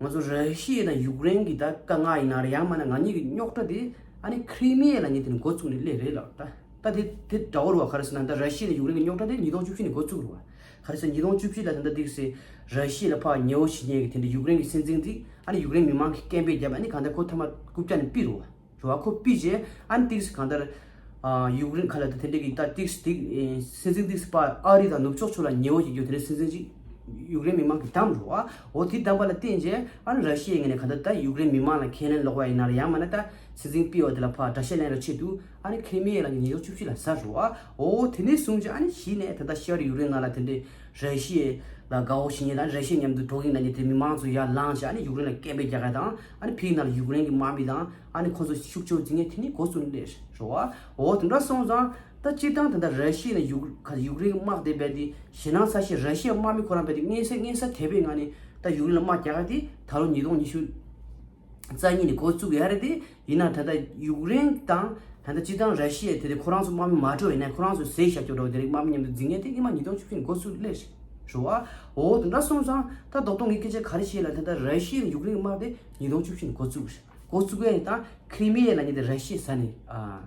ང་ཚོ་ར་ཤི་ཡ་དང་ཡུཀ་རེན་གྱི་ད་དཀའ་ངལ་ཡིན་ན་རེད། ཡང་མིན་ན་ང་གཉིས་ཀྱི་རྙོག་དྲ་དེ་ཨ་ནི་ཁི་རི་མི་ཡ་ལབ་མཁན་དེ་ནས་འགོ་བཙུགས་ནས་སླེབས་རེད་ལབ། ད་ད་དེ་དེ་འདྲ་བོ་རེད་བ། ག་རེ་ཟེར་ན་ད་ར་ཤི་ཡ་དང་ཡུཀ་རེན་གྱི་རྙོག་དྲ་དེ་ཉིས་སྟོང་བཅུ་བཞི་ནས་འགོ་བཙུགས་རེད་བ། ག་རེ་ཟེར་ཉིས་སྟོང་བཅུ་བཞི་ལ་ད་ལྟ་དེ་གི་ཟེར་ར་ཤི་ཡ་ལ་ཕར་ཉེ་བོ་བྱེད་མཁན་གྱི་དེ་འདྲ་ཡུཀ་རེན་གྱི་སྲིད་འཛིན་དེ་ཨ་ནི་ཡུཀ་རེན་མི་མང་གིས་སྐད་འབོད་བརྒྱབ། ཨ་ནི་གང་ལྟར་ཁོ་ཐ་མ་རྐུབ་བཀྱག་ནས་ཕུད་རེད་བ། རེད་བ། ཁོ་ཕུད་རྗེས་ཨ་ནི་ཏིག་ཙམ་གང་ལྟར་ཨ་ཡུཀ་རེན་ག་ལ་ད་དེ་འདྲ་གི་ད་ཏིག་ཙམ་ཏིག་སྲིད་འཛིན་ཏིག་ཙམ་ཕར་ཨ་རི་དང་ནུབ་ཕྱོགས་ཕྱོགས་ལ་ཉེ་བོ་ཞིག་ཡོད། དེ་འདྲ་སྲིད་འཛིན་ཅིག་ཡུཀ་རེན་མི་མང་གིས་བདམས་རེད་བ། འོ་དེ་བདམས་པ་ལ་བརྟེན་རྗེས་ཨ་ནི་ར་ཤི་ཡའི་ངོས་ནས་གང་ལྟར་ད་ཡུཀ་རེན་མི་མང་ལ་ཁས་ལེན་སློག་པ་ཡིན་ན་རེད། ཡང་མིན་ན་ད་སྲིད་འཛིན་ཕུད་པ་དེ་ལ་ཕར་དགྲ་ཤ་ལེན་རོགས་ཆེད་དུ་ཨ་ནི་ཁི་རི་མི་ཡ་ལ་ཉིས་སྟོང་བཅུ་བཞི་ལ་ཟ་རེད་བ། འོ་དེ་ནས་བཟུང་རྗེས་ཨ་ནི་གཞི་ནས་ད་ལྟ་ཤར་ཡུཀ་རེན་ནང་ལ་དེ་འདྲའི་ར་ཤི་ཡ་ལ་དགའ་བོ་བྱེད་མཁན་དང་ར་ཤི་ཡ་མཉམ་དུ་འགྲོ་གི་ཡིན་ལབ་མཁན་དེ་མི་མང་ཚོ་ཡར་ལངས་བྱས་ཨ་ནི་ཡུཀ་རེན་ལ་སྐད་འབོད་རྒྱག་ག་དང་ཨ་ནི་ཕིའི་ནང་ལ་ཡུཀ་རེན་གྱི་དམག་མི་དང་ཨ་ནི་ཁོ་ཚོ་ཤུགས་ཆེ་བོ་འཛིང་མཁན་དེ་ནི་འགོ་བཙུགས་ནས་སླེབས་རེད་བ། འོ་དེ་འདྲ་སོང་ཙང་ད་སྤྱིར་བཏང་ད་ལྟ་ར་ཤི་ཡ་ནས་ཡུཀ་ཁ་ཡུཀ་རེན་གྱི་དམག་དེ་རྦད་དེ་ཞེད་སྣང་ཚ་ཤོས་ར་ཤི་ཡ་དམག་མི་ཁོ་རང་རྦད་དེ་མངོན་གསལ་མངོན་གསལ་དོད་པོའི་ངང་ནས་ད་ཡུཀ་རེན་ལ་དམག་རྒྱག་ག་དེ་ད་ལོ་ཉིས་སྟོང་ཉི་ཤུ་རྩ་གཉིས་ནས་འགོ་བཙུགས་ཡོད་རེད་དེ། ཡིན་ན་ད་ལྟ་ཡུཀ་རེན་དང་ད་ལྟ་སྤྱིར་བཏང་ར་ཤི་ཡ་དེ་དེ་ཁོ་རང་ཚོ་དམག་མི་མ་འགྲོ་ཡིན་ན་ཁོ་རང་ཚོ་ཟས་བཞག་རྒྱུ་འདྲ་བོ་དེ་རིགས་དམག་མི་མཉམ་དུ་འཛིང་མཁན་དེ་སྔོན་མ་ཉིས་སྟོང་བཅུ་བཞི་ནས་འགོ་བཙུགས་སླེབས་རེད་བ། འོ་དེ་འདྲ་སོང་ཙང་ད་རྡོག་རྡོག་ངས་སྐད་ཆ་ག་རེ་བཤད་ལབ་ན་ད་ལྟ་ར་ཤི་ཡ་ཡུཀ་རེན་གྱི་དམག་དེ་ཉིས་སྟོང་བཅུ་བཞི་ནས་འགོ་བཙུགས་རེད། འགོ་བཙུགས་ཡས་དང་ཁི་རི་མི་ཡ་ལབ་མཁན་དེ་ར་ཤི་ཡའི་ས་ནས་ཨ་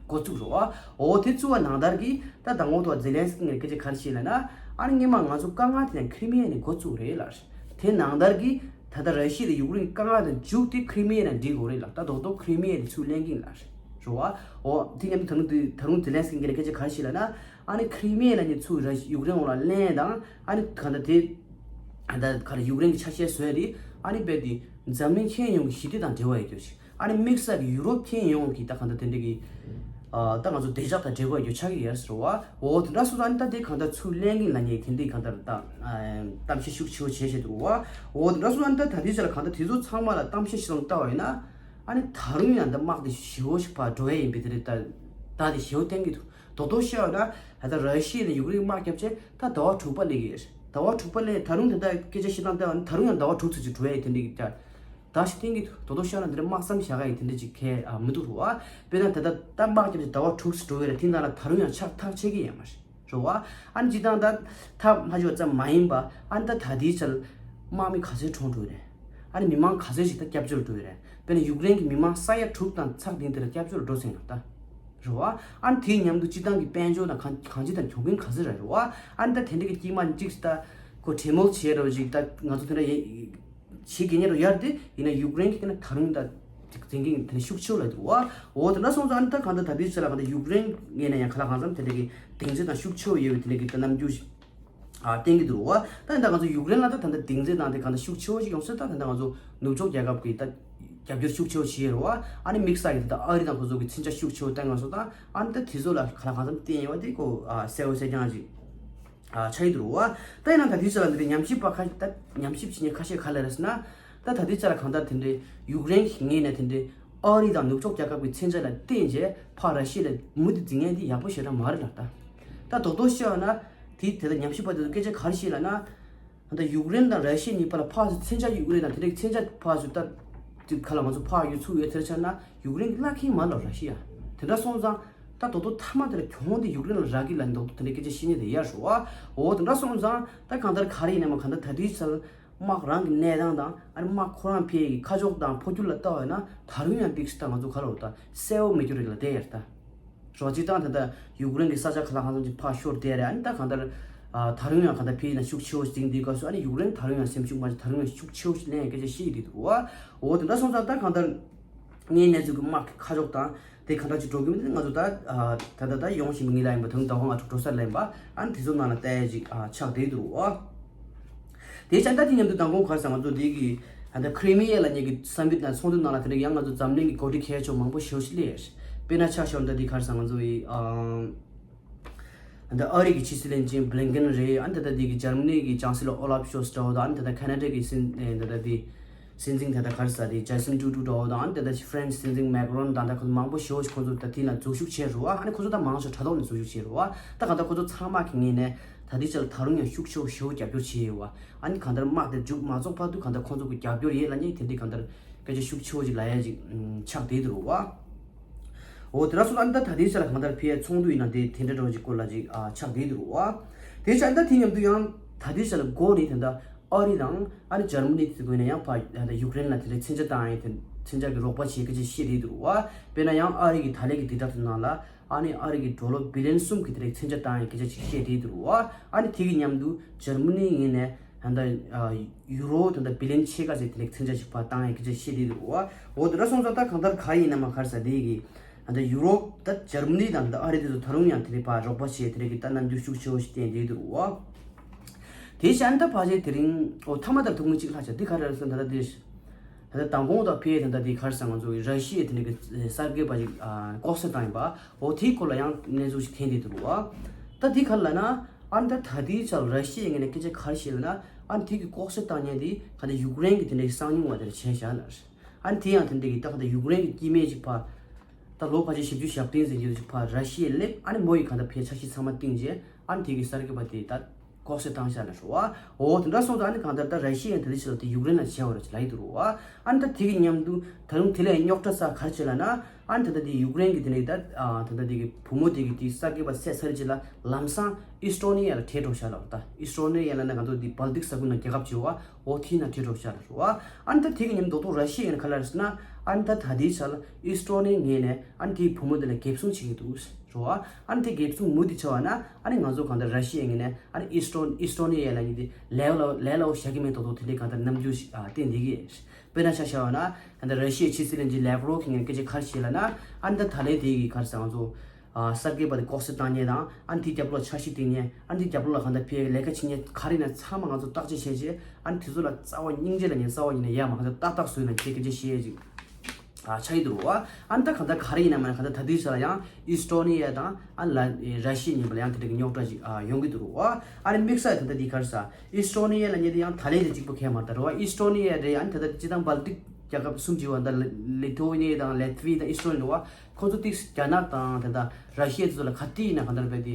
འགོ་བཙུགས་རེད་བ། འོ་དེ་བཙུགས་པ་ནང་ལྟར་གྱི་ད་མདང་དགོང་ཐོག་ཛེ་ལན་སི་ཀི་ངས་སྐད་ཆ་ག་རེ་བཤད་ལབ་ན། ཨ་ནི་སྔོན་མ་ང་ཚོ་དཀའ་ངལ་དེ་ཡང་ཁི་རི་མི་ཡ་ནས་འགོ་བཙུགས་རེད་ལབ། དེ་ནང་ལྟར་གྱི་ད་ལྟ་ར་ཤི་ཡ་དང་ཡུཀ་རེན་གྱི་དཀའ་ངལ་དང་མཇུག་དེ་ཁི་རི་མི་ཡ་ནས་འགྲིག་དགོས་རེད་ལབ། ད་རྡོག་རྡོག་ཁི་རི་མི་ཡ་དེ་ཚུར་ལེན་གྱི་ཡིན་ལབ་རེད་བ། འོ་དེ་མཉམ་དུ་ད་རུང་དེ་ད་རུང་ཛེ་ལན་སི་ཀི་ངས་སྐད་ཆ་ག་རེ་བཤད་ལབ་ན། ཨ་ནི་ཁི་རི་མི་ཡ་ལབ་མཁན་ཚུར་ར་ཡུཀ་རེན་འོག་ལ་ལེན་དང་ཨ་ནི་གང་ལྟར་དེ་ད་ག་རེ་ཡུཀ་རེན་གྱི་ཆ་ཤས་བཟོ་ཡ་དེ་ཨ་ནི་རྦད་དེ་འཛམ་གླིང་ཁྱོན་ཡོངས་ཀྱི་ཞི་བདེ་དང་འབྲེལ་བ་ཡོད་རྒྱུ་ཞིག་ཨ་ནི་དམིགས་བསལ་གྱི་ཡུ་རོབ་ཁྱོན་ཡོངས་ཀྱི་ད་གང་ལྟར་དེ་འདྲ་གི་ཨ་ད་ང་ཚོ་བདེ་འཇགས་དང་འབྲེལ་བ་ཡོད་ཆགས་ཀྱི་ཡོད་ཟེར་བ། འོ་དེ་འདྲ་སོང་ཙང་ད་དེ་གང་ལྟར་ཚུར་ལེན་གྱི་ལབ་མཁན་དེ་འདྲའི་གང་ལྟར་ད་ཨ་གཏམ་བཤད་ཤུགས་ཆེ་བོ་བྱས་བྱས་འདུག་བ། འོ་དེ་འདྲ་སོང་ཙང་ད་ད་ལྟའི་ཆ་ལ་གང་ལྟར་དེ་ཚོ་ཚང་མ་ལ་གཏམ་བཤད་ཞིག་ལ་བལྟ་བ་ཡིན་ན་ཨ་ནི་ད་རུང་ཡང་ད་དམག་དེ་ཞེ་པོ་ཞིག་ཕར་འགྲོ་ཡ་ཡིན་པའི་དེ་རེད། ད་ད་དེ་ཞེ་པོ་བསྟན་གྱི་འདུག་རྡོག་རྡོག་བཤད་པ་ན་ད་ལྟ་ར་ཤི་ཡ་དང་ཡུཀ་རེན་དམག་བརྒྱབ་བྱས་ད་ཟླ་བ་དྲུག་པ་སླེབས་ཀྱི་རེད། ཟླ་བ་དྲུག་པ་སླེབས་ད་རུང་ད་ལྟ་སྐད་ཆ་བཤད་སྟངས་བལྟས་པ་ན་ད་རུང་ཡང་ཟླ་བ་དྲུག་ཙམ་ཅིག་འགྲོ་ཡ་ཡི་དེ་འདྲ་གི་ད་ད་ཞིག་བསྟན་གྱི་འདུག་རྡོག་རྡོག་བཤད་ན་འདི་འདྲ་དམག་མཚམས་བཞག་ཡ་ཡི་དེ་འདྲ་ཅིག་གལ་ཨ་མི་འདུག་རུ་བ། དཔེར་ན་ད་ལྟ་ད་དམག་བརྒྱབ་བྱས་ཟླ་བ་དྲུག་ཙམ་འགྲོ་ཡ་རེད། དེ་ནང་ལ་ད་རུང་ཡང་ཆགས་ཐག་ཆད་ཀྱི་ཡོད་མ་རེད། རེད་བ། ཨ་ནི་སྤྱིར་བཏང་ད་ཐག་མ་ཆོད་ཙམ་མ་ཡིན་པ་ཨ་ནི་ད་ད་ལྟའི་ཆར་དམག་མི་ག་ཚོད་གྲོངས་འགྲོ་རེད། ཨ་ནི་མི་མང་ག་ཚོད་ཞིག་ད་སྐྱབས་བཅོལ་འགྲོ་ཡི་རེད། དཔེར་ན་ཡུཀ་རེན་གྱི་མི་མང་ས་ཡ་དྲུག་དང་ཚེག་བདུན་དེ་ལ་སྐྱབས་བཅོལ་འགྲོ་ཟིན་ཡོད་ད། རེད་བ། ཨ་ནི་དེའི་མཉམ་དུ་སྤྱིར་བཏང་གི་དཔལ་འབྱོར་དང་གང་གང་ཅི་དང་གྱོང་གུན་ག་ཚོད་རེད། རེད་བ། ཨ་ནི་ད་དེ་འདྲ་གི་དཀྱུས་མ་གཅིག་ད་ ཁོ་གྲོས་མོལ་བྱེད་རོགས་ཅིག་ད་ང་ཚོ་དེ་འདྲ་ཡེ་བྱེད་ཀྱི་ཉེ་རུ་ཡར་དེ་ཡིན་ན་ཡུཀ་རེན་གྱི་ན་ད་རུང་ད་ཅིག་འཛིན་གྱི་དེ་ནས་ཤུགས་ཆེ་བ་ལ་འདུག་བ། འོ་དེ་འདྲ་སོང་ཙང་ཨ་ནི་ད་གང་ལྟར་ད་དུས་ཚོད་ལ་གང་ལྟར་ཡུཀ་རེན་ངོས་ནས་ཡང་ག་ལ་གང་འཚམ་དེ་འདྲ་གི་གདེང་ཚོད་དང་ཤུགས་ཆེ་བ་ཡོད་པའི་དེ་འདྲ་གི་ད་རྣམ་འགྱུར་ཞིག་ཨ་བསྟན་གྱི་འདུག་བ། ད་ཡིན་ད་ང་ཚོ་ཡུཀ་རེན་ལ་ད་ད་ལྟ་གདེང་ཚོད་དང་དེ་གང་ལྟར་ཤུགས་ཆེ་བ་ཞིག་ཡོང་སྲིད། ད་ད་ལྟ་ང་ཚོ་ནུབ་ཕྱོགས་རྒྱལ་ཁབ་ཀྱི་ད་རྒྱབ་སྐྱོར་ཤུགས་ཆེ་བ་བྱེད་ཡོད་རེད་བ། ཨ་ནི་དམིགས་བསལ་གྱི་ད་ལྟ་ཨ་རི་དང་ཁོ་ཚོ་གི་མཚོན་ཆ་ཤུགས་ཆེ་བ་བསྟན་ཡོང་སོང་། ད་ཨ་ནི་ད་དེ་ཚོ་ལ་ག་ལ་གང་འཚམ་བསྟན་ཡོད་བ་དེ་ཁོ་ཨ་གསལ་བོ་གསལ་རྐྱང་ཞིག་ཨ་ཆགས་ཀྱི་འདུག་བ། ད་ཡིན་ན་ད་དུས་ཚོད་ལ་འདི་འདྲའི་ཉམས་ཞིབ་པ་ཁ་ཤས་ད་ཉམས་ཞིབ་བྱེད་མཁན་ཁ་ཤས་ག་ལ་རེད་ཟེར་ན། ད་ད་དུས་ཚོད་ལ་གང་ལྟར་དེ་འདྲའི་ཡུཀ་རེན་གྱི་ངོས་ནས་དེ་འདྲའི་ཨ་རི་དང་ནུབ་ཕྱོགས་རྒྱལ་ཁབ་ཀྱི་མཚོན་ཆ་ལ་བརྟེན་བྱས་ཕར་ར་ཤི་ཡ་ལ་མུ་མཐུད་འཛིང་མཁན་དེ་ཡག་པོ་ཞེ་དྲག་མ་རེད་ལ། ད་ད་རྡོག་རྡོག་བཤད་པ་ན་དེ་དེ་ལྟར་ཉམས་ཞིབ་པ་དེ་ཚོ་སྐད་ཆ་ག་རེ་བཤད་ལབ་ན། ད་ཡུཀ་རེན་དང་ར་ཤི་ཡ་གཉིས་བར་ལ་ཕར་ཚུར་མཚོན་ཆ་ཡུཀ་རེན་དང་དེ་འདྲའི་མཚོན་ཆ་ཕར་ཚུར་ད་དེ་ག་ལ་ང་ཚོ་ཕར་ཡུལ་ཚུར་ཡོད་དེར་ཆ་ན་ཡུཀ་རེན་གྱི་བླ་མཁན་མ་ལབ་ར་ཤི་ཡ། དེ་འདྲ་སོང་ཙང་ད་རྡོག་རྡོག་མཐའ་མ་དེ་ལ་གྱོང་དེ་ཡུཀ་རེན་ལ་རག་གི་ལ་རྡོག་རྡོག་དེ་འདྲའི་སྐད་ཆ་བཤད་མཁན་དེ་ཡར་ཞུ་བ། འོ་དེ་འདྲ་སོང་ཙང་ད་གང་ལྟར་ག་རེ་ཡིན་ན་མ་གང་ལྟར་ད་དུས་ཚོད་དམག་རང་གི་གནས་སྟངས་དང་ཨ་ནི་དམག་ཁོ་རང་ཕའི་ཁ་ཕྱོགས་དང་འཕོ་འགྱུར་ལ་ལྟ་བ་ཡིན་ན་ད་རུང་ཡང་ཏིག་ཙམ་ད་ང་ཚོ་ག་ལ་འོ་ད་གསལ་བོ་མེད་རྒྱུ་རེད་ལ་དེ་ཡར་ད། རོ་སྤྱིར་བཏང་ད་ལྟ་ཡུཀ་རེན་གྱི་ས་ཆ་ག་ལ་གང་འཚམ་ཅིག་ཕར་ཤོར་བསྡད་རེད། ཨ་ནི་ད་གང་ལྟར་ཨ་ད་རུང་ཡང་གང་ལྟར་ཕའི་ཡིན་ན་ཤུགས་ཆེ་བོ་ཞིག་འཛིང་དུས་སྐབས་སུ་ཨ་ནི་ཡུཀ་རེན་ད་རུང་ཡང་སེམས་ཤུགས་མ་ཞིག་ད་རུང་ཡང་ཤུགས་ཆེ་བོ་ཞིག་ལེན་སྐད་ཆ་བཤད་ཀྱི་འདུག་བ། འོ་དེ་འདྲ་སོང་ཙང་ད་གང་ལྟར་ངའི་གནས་ཚུལ་གྱི་དམག་གི་ཁ་ཕྱོགས་དང་དེ་ག་འདྲ་ཅིག་འགྲོ་གི་མིན་ང་ཚོ་ད་ཨ་ད་ད་ད་ཡོང་བཞིན་པ་ངེད་ལ་ཡིན་པ་ད་རུང་ད་དབང་ཨ་ཕྲུག་འགྲོ་ས་ལ་ཡིན་པ་ཨ་ནི་དེ་ཚོ་ནང་ལ་བལྟ་ཡ་ཅིག་ཨ་ཆགས་བསྡད་འདུག་བ། དེ་བྱས་ད་དེ་མཉམ་དུ་མདང་དགོང་ག་རེ་ཟེར་ང་ཚོ་འདི་གི་ཨ་ད་ཁི་རི་མི་ཡ་ལབ་མཁན་གྱི་སམ་མིཊ་དང་ཚོགས་འདུ་ནང་ལ་དེ་འདྲ་ཡང་ང་ཚོ་འཛམ་གླིང་གི་འགོ་ཁྲིད་མཁས་མཆོག་མང་པོ་ཞེ་པོ་ཅིག་སླེབས། དཔེར་ན་ཆ་བཞག་ན་ད་འདི་ག་རེ་ཟེར་ང་ཚོ་ཡི་ཨ་ད་ཨ་རི་གི་ཕྱི་སྲིད་བློན་ཆེན་བྷི་ལིན་ཀེན་རེད། ཨ་ད་ད་འདི་གི་འཇར་མ་ནི་གི་ཅང་སི་ལོ་ཨོ་ལབ་ཤོལ་ཙི་འདྲ་བོ་དང་ཨ་ད་ད་ཁ་ན་ཌ་གི་སྲིད་ཨ་ད་ད་འདི། སྲིད་འཛིན་ད་ལྟ་ག་རེ་ཟེར་དེ་ཇ་སི་ཊིན་ཏྲུ་ཌོ་དང་ཨ་ནི་ད་ལྟ་ཧྥ་རན་སི་སྲིད་འཛིན་མེག་རོན་དང་ད་ཁོ་ཚོ་མང་པོ་ཞེ་པོ་ཞིག་ཁོ་ཚོ་ད་དེ་ན་འཛུལ་ཞུགས་བྱས་རེད་བ། ཨ་ནི་ཁོ་ཚོ་ད་མང་ཤོས་དྲ་ཐོག་ནས་འཛུལ་ཞུགས་བྱས་རེད་བ། ད་ག་ད་ཁོ་ཚོ་ཚང་མ་གི་ངོས་ནས་ད་ལྟའི་ཆར་ད་རུང་ཡང་ཤུགས་ཆེ་བོ་ཞེ་པོ་རྒྱབ་སྐྱོར་བྱས་ཡོད་བ། ཨ་ནི་གང་ལྟར་དམག་དེ་མཇུག་མ་རྫོགས་བར་དུ་གང་ལྟར་ཁོ་ཚོ་གི་རྒྱབ་སྐྱོར་ཡོད་ལབ་མཁན་དེ་འདྲའི་གང་ལྟར་སྐད་ཆ་ཤུགས་ཆེ་བོ་ཞིག་ལབ་ཡ་ཅིག་ཆགས་བསྡད་འདུག་རེད་བ། འོ་དེ་འདྲ་སོང་ཙང་ད་ད་ལྟའི་ཆར་གང་ལྟར་ཕའི་ཚོགས་འདུ་ཡིན་ན་དེ་དེ་འདྲ་འདྲ་བོ་ཅིག་སྐོར་ལ་ཅིག་ཨ་ཆགས་བསྡད་འདུག་རེད་བ། དེ་ཆ་ད་དེ་མཉམ་དུ་ཡང་ད་ལྟའི་ཆར་འགོ་ནས་དེ་འདྲ་ཨ་རི་དང་ཨ་ནི་འཇར་མ་ནི་དེ་ཚོའི་ངོས་ནས་ཡང་ཕ་ད་ལྟ་ཡུཀ་རེན་ལ་དེ་འདྲའི་མཚོན་ཆ་བཏང་ཡས་དེ་མཚོན་ཆ་གི་རོགས་པ་བྱེད་སྐད་ཆ་བཤད་བསྡད་འདུག་རེད་བ། དཔེར་ན་ཡང་ཨ་རི་གི་ད་ལན་གི་དུས་རབས་དེ་ནང་ལ་ཨ་ནི་ཨ་རི་གི་ཌོ་ལར་བི་ལི་ཡན་གསུམ་གི་དེ་འདྲའི་མཚོན་ཆ་བཏང་ཡས་སྐད་ཆ་ཅིག་བཤད་བསྡད་འདུག་རེད་བ། ཨ་ནི་དེ་གི་མཉམ་དུ་འཇར་མ་ནི་ངོས་ནས་ད་ལྟ་ཡུ་རོ་ད་ལྟ་བི་ལི་ཡན་ཕྱེད་ཀ་ཙམ་དེ་འདྲའི་མཚོན་ཆ་ཞིག་ཕར་བཏང་ཡས་སྐད་ཆ་བཤད་བསྡད་འདུག་རེད་བ། འོ་དེ་འདྲ་སོང་ཙང་ད་གང་ལྟར་ག་རེ་ཡིན་ན་མ་ག་རེ་ཟེར་དེ་གི་ད་ལྟ་ཡུ་རོབ་ད་འཇར་མ་ནི་དང་ད་ལྟ་ཨ་རི་དེ་ཚོ་ད་རུང་ཡང་དེ་རིང་ཕར་རོགས་པ་བྱས་དེ་རིང་གི་ད་རྣམ་འགྱུར་ཤུགས་ཆེ་བོ་ཞིག་བསྟན་བསྡད་འདུག་རེད་བ། དེ་བཞིན་ད་ཕལ་ཆེར་དེ་རིང་འོ་མཐའ་མ་ལྟར་ཐུག་མི་གཅིག་ལྷག་ཆ་འདི་ག་རེ་རེད་ཟེར་ན་ད་ལྟ་དེ་ད་ལྟ་མདང་དགོང་དང་ཕའི་ད་ལྟ་དེ་ག་རེ་ཟེར་ང་ཚོ་གི་ར་ཤི་ཡའི་དེ་འདྲ་གི་གསར་འགོད་པ་ཞིག་ལྐོག་གསོད་བཏང་ཡིན་པ་འོ་དེའི་སྐོར་ལ་ཡང་གནས་ཚུལ་ཞིག་ཐོན་བསྡད་འདུག་རེད་བ། ད་འདི་ག་རེ་ལབ་ན་ཨ་ནི་ད་ད་ལྟའི་ཆར་ར་ཤི་ཡའི་ངོས་ནས་སྐད་ཆ་ག་རེ་བཤད་ལབ་ན་ཨ་ནི་དེ་གི་ལྐོག་གསོད་བཏང་མཁན་དེ་ག་ད་ཡུཀ་རེན་གི་དེ་འདྲ་གི་གསང་མྱུལ་བ་དེ་འདྲ་བྱས་བཞག་ལ། ཨ་ནི་དེ་ཡང་དེ་འདྲ་གི་ད་ག་ད་ཡུཀ་རེན་གི་སྐྱེ་དམན་ཅིག་ཕར་ད་ལོ་ཕལ་ཆེར་བཞི་བཅུ་ཞེ་བདུན་ཟིན་གྱི་འདུག་ཅིག་ཕར་ར་ཤི་ཡར་སླེབས། ཨ་ནི་མོ་ཡིས་གང་ལྟར་ཕའི་འཆར་གཞི་ཚང་མ་བཏིང་རྗེས་ཨ་ནི་དེ་གི་གསར་འགོད་པ་དེ་ད་ལྐོག་གསོད་བཏང་བཞག་ལ་རེད་བ། འོ་དེ་འདྲ་སོང་ཙང་ཨ་ནི་གང་ལྟར་ད་ར་ཤི་ཡས་ད་ལྟའི་ཆར་དེ་ཡུཀ་རེན་ལ་བྱས་པ་རེད་ཅེས་ལབ་ཀྱི་འདུག་རེད་བ། ཨ་ནི་ད་དེ་གི་མཉམ་དུ་ད་རུང་དེ་ལས་རྙོག་དྲ་ཟེར་ག་རེ་བྱས་ལབ་ན་ཨ་ནི་ད་ལྟ་དེ་ཡུཀ་རེན་གི་དེ་ནས་ད་ཨ་ད་ལྟ་དེ་གི་བུ་མོ་དེ་གི་དེ་གསར་འགོད་པ་བསད་ཚར་རྗེས་ལ་ལམ་སང་ཨི་སི་ཊོ་ནི་ཡ་ལ་བྲོས་འགྲོ་བཞག་ལབ་རེད། ད་ཨི་སི་ཊོ་ནི་ཡ་ལབ་ན་ང་ཚོ་དེ་སྦལ་ཏིག་ས་ཁུལ་ནང་རྒྱལ་ཁབ་ཅིག་ཡོད་བ། འོ་དེའི་ནང་བྲོས་འགྲོ་བཞག་ལ་རེད་བ། ཨ་ནི་ད་དེ་གི་མཉམ་དུ་རྡོག་རྡོག་ར་ཤི་ཡའི་ངོས་ནས་ག་རེ་ལབ་རེད་ཟེར་ན་ཨ་ནི་ད་ད་ལྟའི་ཆར་ཨི་སི་ཊོ་ནི་ངོས་ནས་ཨ་ནི་དེའི་བུ་མོ་དེ་ལ་འགེབས་སྲུང་བྱེད་ཀྱི་འདུག་རེད་བ། ཨ་ནི་དེ་འགེབས་སྲུང་མུ་མཐུད་བྱས་པ་ན་ཨ་ནི་ང་ཚོ་གང་ལྟར་ར་ཤི་ཡའི་ངོས་ནས་ཨ་ནི་ཨི་སི་ཊོ་ཨི་སི་ཊོ་ནི་ཡ་ལབ་མཁན་དེ་ལས་སླ་ལས་སླ་བོ་བཞག་གི་མེད་མདོག་མདོག་དེ་འདྲའི་གང་ལྟར་རྣམ་འགྱུར་ཞིག་ཨ་བསྟན་བསྡད་ཀྱི་ཡོད། དཔེར་ན་ཆ་བཞག་པ་ན་ད་ལྟ་ར་ཤི་ཡའི་ཕྱི་སྲིད་བློན་ཆེན་ལེབ་རོབ་ཀྱི་ངོས་ནས་སྐད་ཆ་ག་རེ་བཤད་ལབ་ན་ཨ་ནི་ད་ད་ལན་དེ་གི་ག་རེ་ཟེར་ང་ཚོ་ཨ་གསར་འགོད་པ་དེ་ལྐོག་གསོད་བཏང་མཁན་དང་ཨ་ནི་དེའི་རྒྱབ་ལོགས་འཆར་གཞི་བཏིང་མཁན་ཨ་ནི་དེའི་རྒྱབ་ལོགས་ལ་གང་ལྟར་ཕའི་ལས་ཀ་བྱེད་མཁན་ག་རེ་ཡིན་ན་ཚང་མ་ང་ཚོ་བརྟག་དཔྱད་བྱས་རྗེས་ཨ་ནི་དེ་ཚོ་ལ་རྩ་བ་སྙིང་རྗེ་ལབ་མཁན་རྩ་བ་ཉིད་ནས་ཡ་མ་གང་ལྟར་ཏག་ཏག་བཟོས་ན་ཅེས་སྐད་ཆ་བཤད་ཡས་ཅིག་ཨ་ཆགས་ཀྱི་འདུག་རེད་བ། ཨ་ནི་ད་གང་ལྟར་ག་རེ་ཡིན་ན་མིན་ན་གང་ལྟར་ད་ལྟའི་ཆར་ལ་ཡང་ཨི་སི་ཊོ་ནི་ཡ་དང་ཨ་ནི་ལ་ར་ཤི་ཡ་གཉིས་བར་ལ་ཡང་དེ་འདྲ་གི་རྙོག་དྲ་ཅིག་ཨ་ཡོང་གི་འདུག་རེད་བ། ཨ་ནི་དམིགས་བསལ་ད་ལྟ་འདི་ག་རེ་ཟེར་ཨི་སི་ཊོ་ནི་ཡ་ལབ་མཁན་དེ་ཡང་ད་ལན་དེ་གཅིག་པོ་གང་ཡང་མ་རེད་ད་རེད་བ། ཨི་སི་ཊོ་ནི་ཡ་རེད། ཨ་ནི་ད་ལྟ་སྤྱིར་བཏང་སྦལ་ཏིག་རྒྱལ་ཁབ་གསུམ་ཅིག་ཡོད་བ། ད་ལི་ཐོ་ཝེ་ནི་ཡ་དང་ལེ་ཐི་ཝེ་དང་ཨི་སི་ཊོ་ནི་རེད་བ། ཁོ་ཚོ་ཏིག་རྒྱ་ནག་དང་དེ་འདྲ་ར་ཤི་ཡ་དེ་ཚོ་ལ་ག་དུས་ཡིན་ན་གང་ལྟར་རྦད་དེ་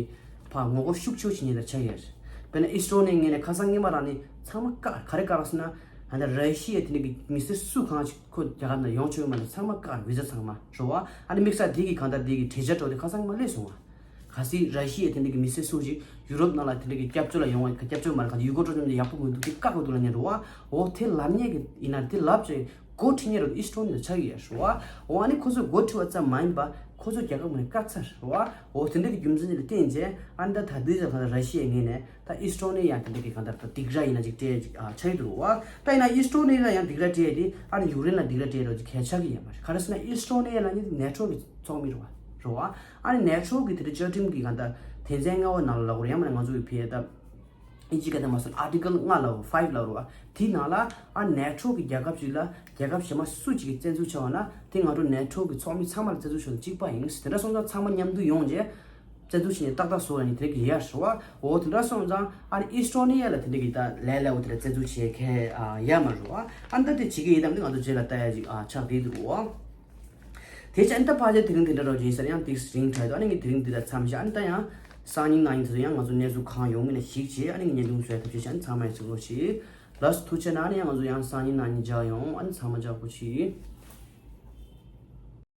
ཕར་ངོ་རྒོལ་ཤུགས་ཆེ་བོ་བྱེད་མཁན་ལ་ཆགས་ཡོད་རེད། དཔེར་ན་ཨི་སི་ཊོ་ནི་ཡའི་ངོས་ནས་ཁ་སང་སྔོན་མ་རང་ནས་ཚང་མ་བཀག་ག་རེ་བཀག་རེད་ཟེར་ན་ད་ལྟ་ར་ཤི་ཡ་དེ་འདྲ་གི་མི་སེར་སུ་གང་ཞིག་ཁོ་རྒྱ་གར་ནང་ཡོང་ཆོག་གི་མ་རེད། ཚང་མ་བཀག་བི་ཟ་ཚང་མ་རེད་བ། ཨ་ནི་དམིགས་བསལ་དེ་གི་གང་ལྟར་དེ་གི་གྲོས་འཆར་འདྲ་བོ་དེ་ཁ་སང་སྔོན་མ་སླེབས་སོང་བ། གལ་སྲིད་ར་ཤི་ཡ་དེ་འདྲ་གི་མི་སེར་སུ་ཞིག་ཡུ་རོབ་ནང་ལ་དེ་འདྲ་གི་སྐྱབས་བཅོལ་ལ་ཡོང་བ་སྐྱབས་བཅོལ་མ་རེད་ག་ཡུལ་སྐོར་སྤྲོ་འཆམ་དེ་ཡག་པོ་མི་འདུག་དེ་བཀག་དགོས་འདུག་ལབ་མཁན་རེད་བ། འོ་དེ་ལབ་མཁན་གི་ཡིན་ན་དེ་ལབ་བྱས་ འགོ་ཁྲིད་མཁན་རེད། ཨི་སི་ཊོ་ནི་ཡ་ཆགས་ཀྱི་ཡོད་རེད་བ། འོ་ཨ་ནི་ཁོ་ཚོས་འགོ་ཁྲིད་པ་ཙམ་མ་ཡིན་པ་ཁོ་ཚོ་རྒྱལ་ཁབ་ངོས་ནས་བཀག་ཚར་རེད་བ། འོ་དེ་འདྲ་གི་རྒྱུ་མཚན་ཅིག་ལ་བརྟེན་བྱས་ཨ་ནི་ད་ད་ལྟའི་ཆར་གང་ལྟར་ར་ཤི་ཡའི་ངོས་ནས་ད་ཨི་སི་ཊོ་ནི་ཡ་དེ་འདྲ་གི་གང་ལྟར་ད་སྡིགས་ར་ཡིན་ན་ཅིག་སྤྲད་ཅིག་ཨ་ཆགས་ཀྱི་འདུག་རེད་བ། ད་ཡིན་ན་ཨི་སི་ཊོ་ནི་ཡ་ལ་ཡང་སྡིགས་ར་སྤྲད་དེ་ཨ་ནི་ཡུཀ་རེན་ལ་སྡིགས་ར་སྤྲད་རོགས་ཅིག་གལ་ཆགས་ཀྱི་ཡོད་མ་རེད། ག་རེ་ཟེར་ན་ཨི་སི་ཊོ་ནི་ཡ་ལ་ནི་ནེ་ཊོ་གི་ཚོགས་མི་རེད་བ། རེད་བ། ཨ་ནི་ནེ་ཊོ་གི་དེ་འདྲ་བཅའ་ཁྲིམས་ཀྱི་གང་ལྟར་དོན་ཚན་ལྔ་པ་ནང་ལ་ལབ་དགོས་རེད། ཡང་མིན་ན་ང་ཚོ་གི་ཕ་གི་ད་ཨིན་ཇི་སྐད་དུ་མ་སོང་ཨར་ཊི་ཀལ་ལྔ་ལབ་ཕའིབ་ལབ་རེད་བ། དེའི་ནང་ལ་ཨ་ནེ་ཊོ་གི་རྒྱལ་ཁབ་ཅིག་ལ་རྒྱལ་ཁབ་གཞན་པ་སུ་གཅིག་གིས་བཙན་འཛུལ་བྱས་པ་ན་དེ་ང་ཚོ་ནེ་ཊོ་གི་ཚོགས་མི་ཚང་མ་ལ་བཙན་འཛུལ་བྱས་ན་གཅིག་པ་ཡིན། དེ་འདྲ་སོང་ཙང་ཚང་མ་མཉམ་དུ་ཡོང་རྗེས་བཙན་འཛུལ་བྱས་ནས་ཏག་ཏག་བཟོ་ཡ་ནི་དེ་གི་ཡ་རེད་བ། འོ་དེ་འདྲ་སོང་ཙང་ཨ་ནི་ཨི་སི་ཊོ་ནི་ཡ་ལ་དེ་འདྲ་གི་ད་ལས་སླ་བོ་དེ་ལ་བཙན་འཛུལ་བྱེད་མཁན་ཨ་ཡ་མ་རེད་བ། ཨ་ནི་ད་དེ་བྱེད་ཀྱི་ཡིན་དམ་དེ་ང་ཚོ་རྗེས་ལ་ལྟ་ཡ་ཅིག་ཨ་ཆགས་བསྡད་འདུག་བ། དེ་བྱས་ཨ་ནི་ད་ཕལ་ཆེར་དེ་རིང་དེ་འདྲ་རོགས་ཡིན་ཟེར། ཡང་ཏིག་རིང་དྲགས་འདུག་ཨ་ནི་ངས་དེ་རིང་འདི་ལ་མཚམས་བཞག་ཨ་ནི་ད་ཡང་སང་ཉིན་གནངས་ཉིན་དེ་ཚོ་ཡང་ང་ཚོ་གནས་ཚུལ་གང་ཡོང་མིན་ལ་གཞིགས་བྱས་ཨ་ནི་ངས་བརྙན་ཐུང་བཟོ་ཡ་ཐབས་ཤེས་བྱས། ཨ་ནི་ཚང་མ་ཡང་གཟིགས་རོགས་བྱེད། ལགས་སོ་ཐུགས་རྗེ་གནང་། ཨ་ནི་ཡང་ང་ཚོ་ཡང་སང་ཉིན་གནངས་ཉིན་མཇལ་ཡོང་། ཨ་ནི་ཚང་མ་ལ་ཐུགས་རྗེ་ཆེ།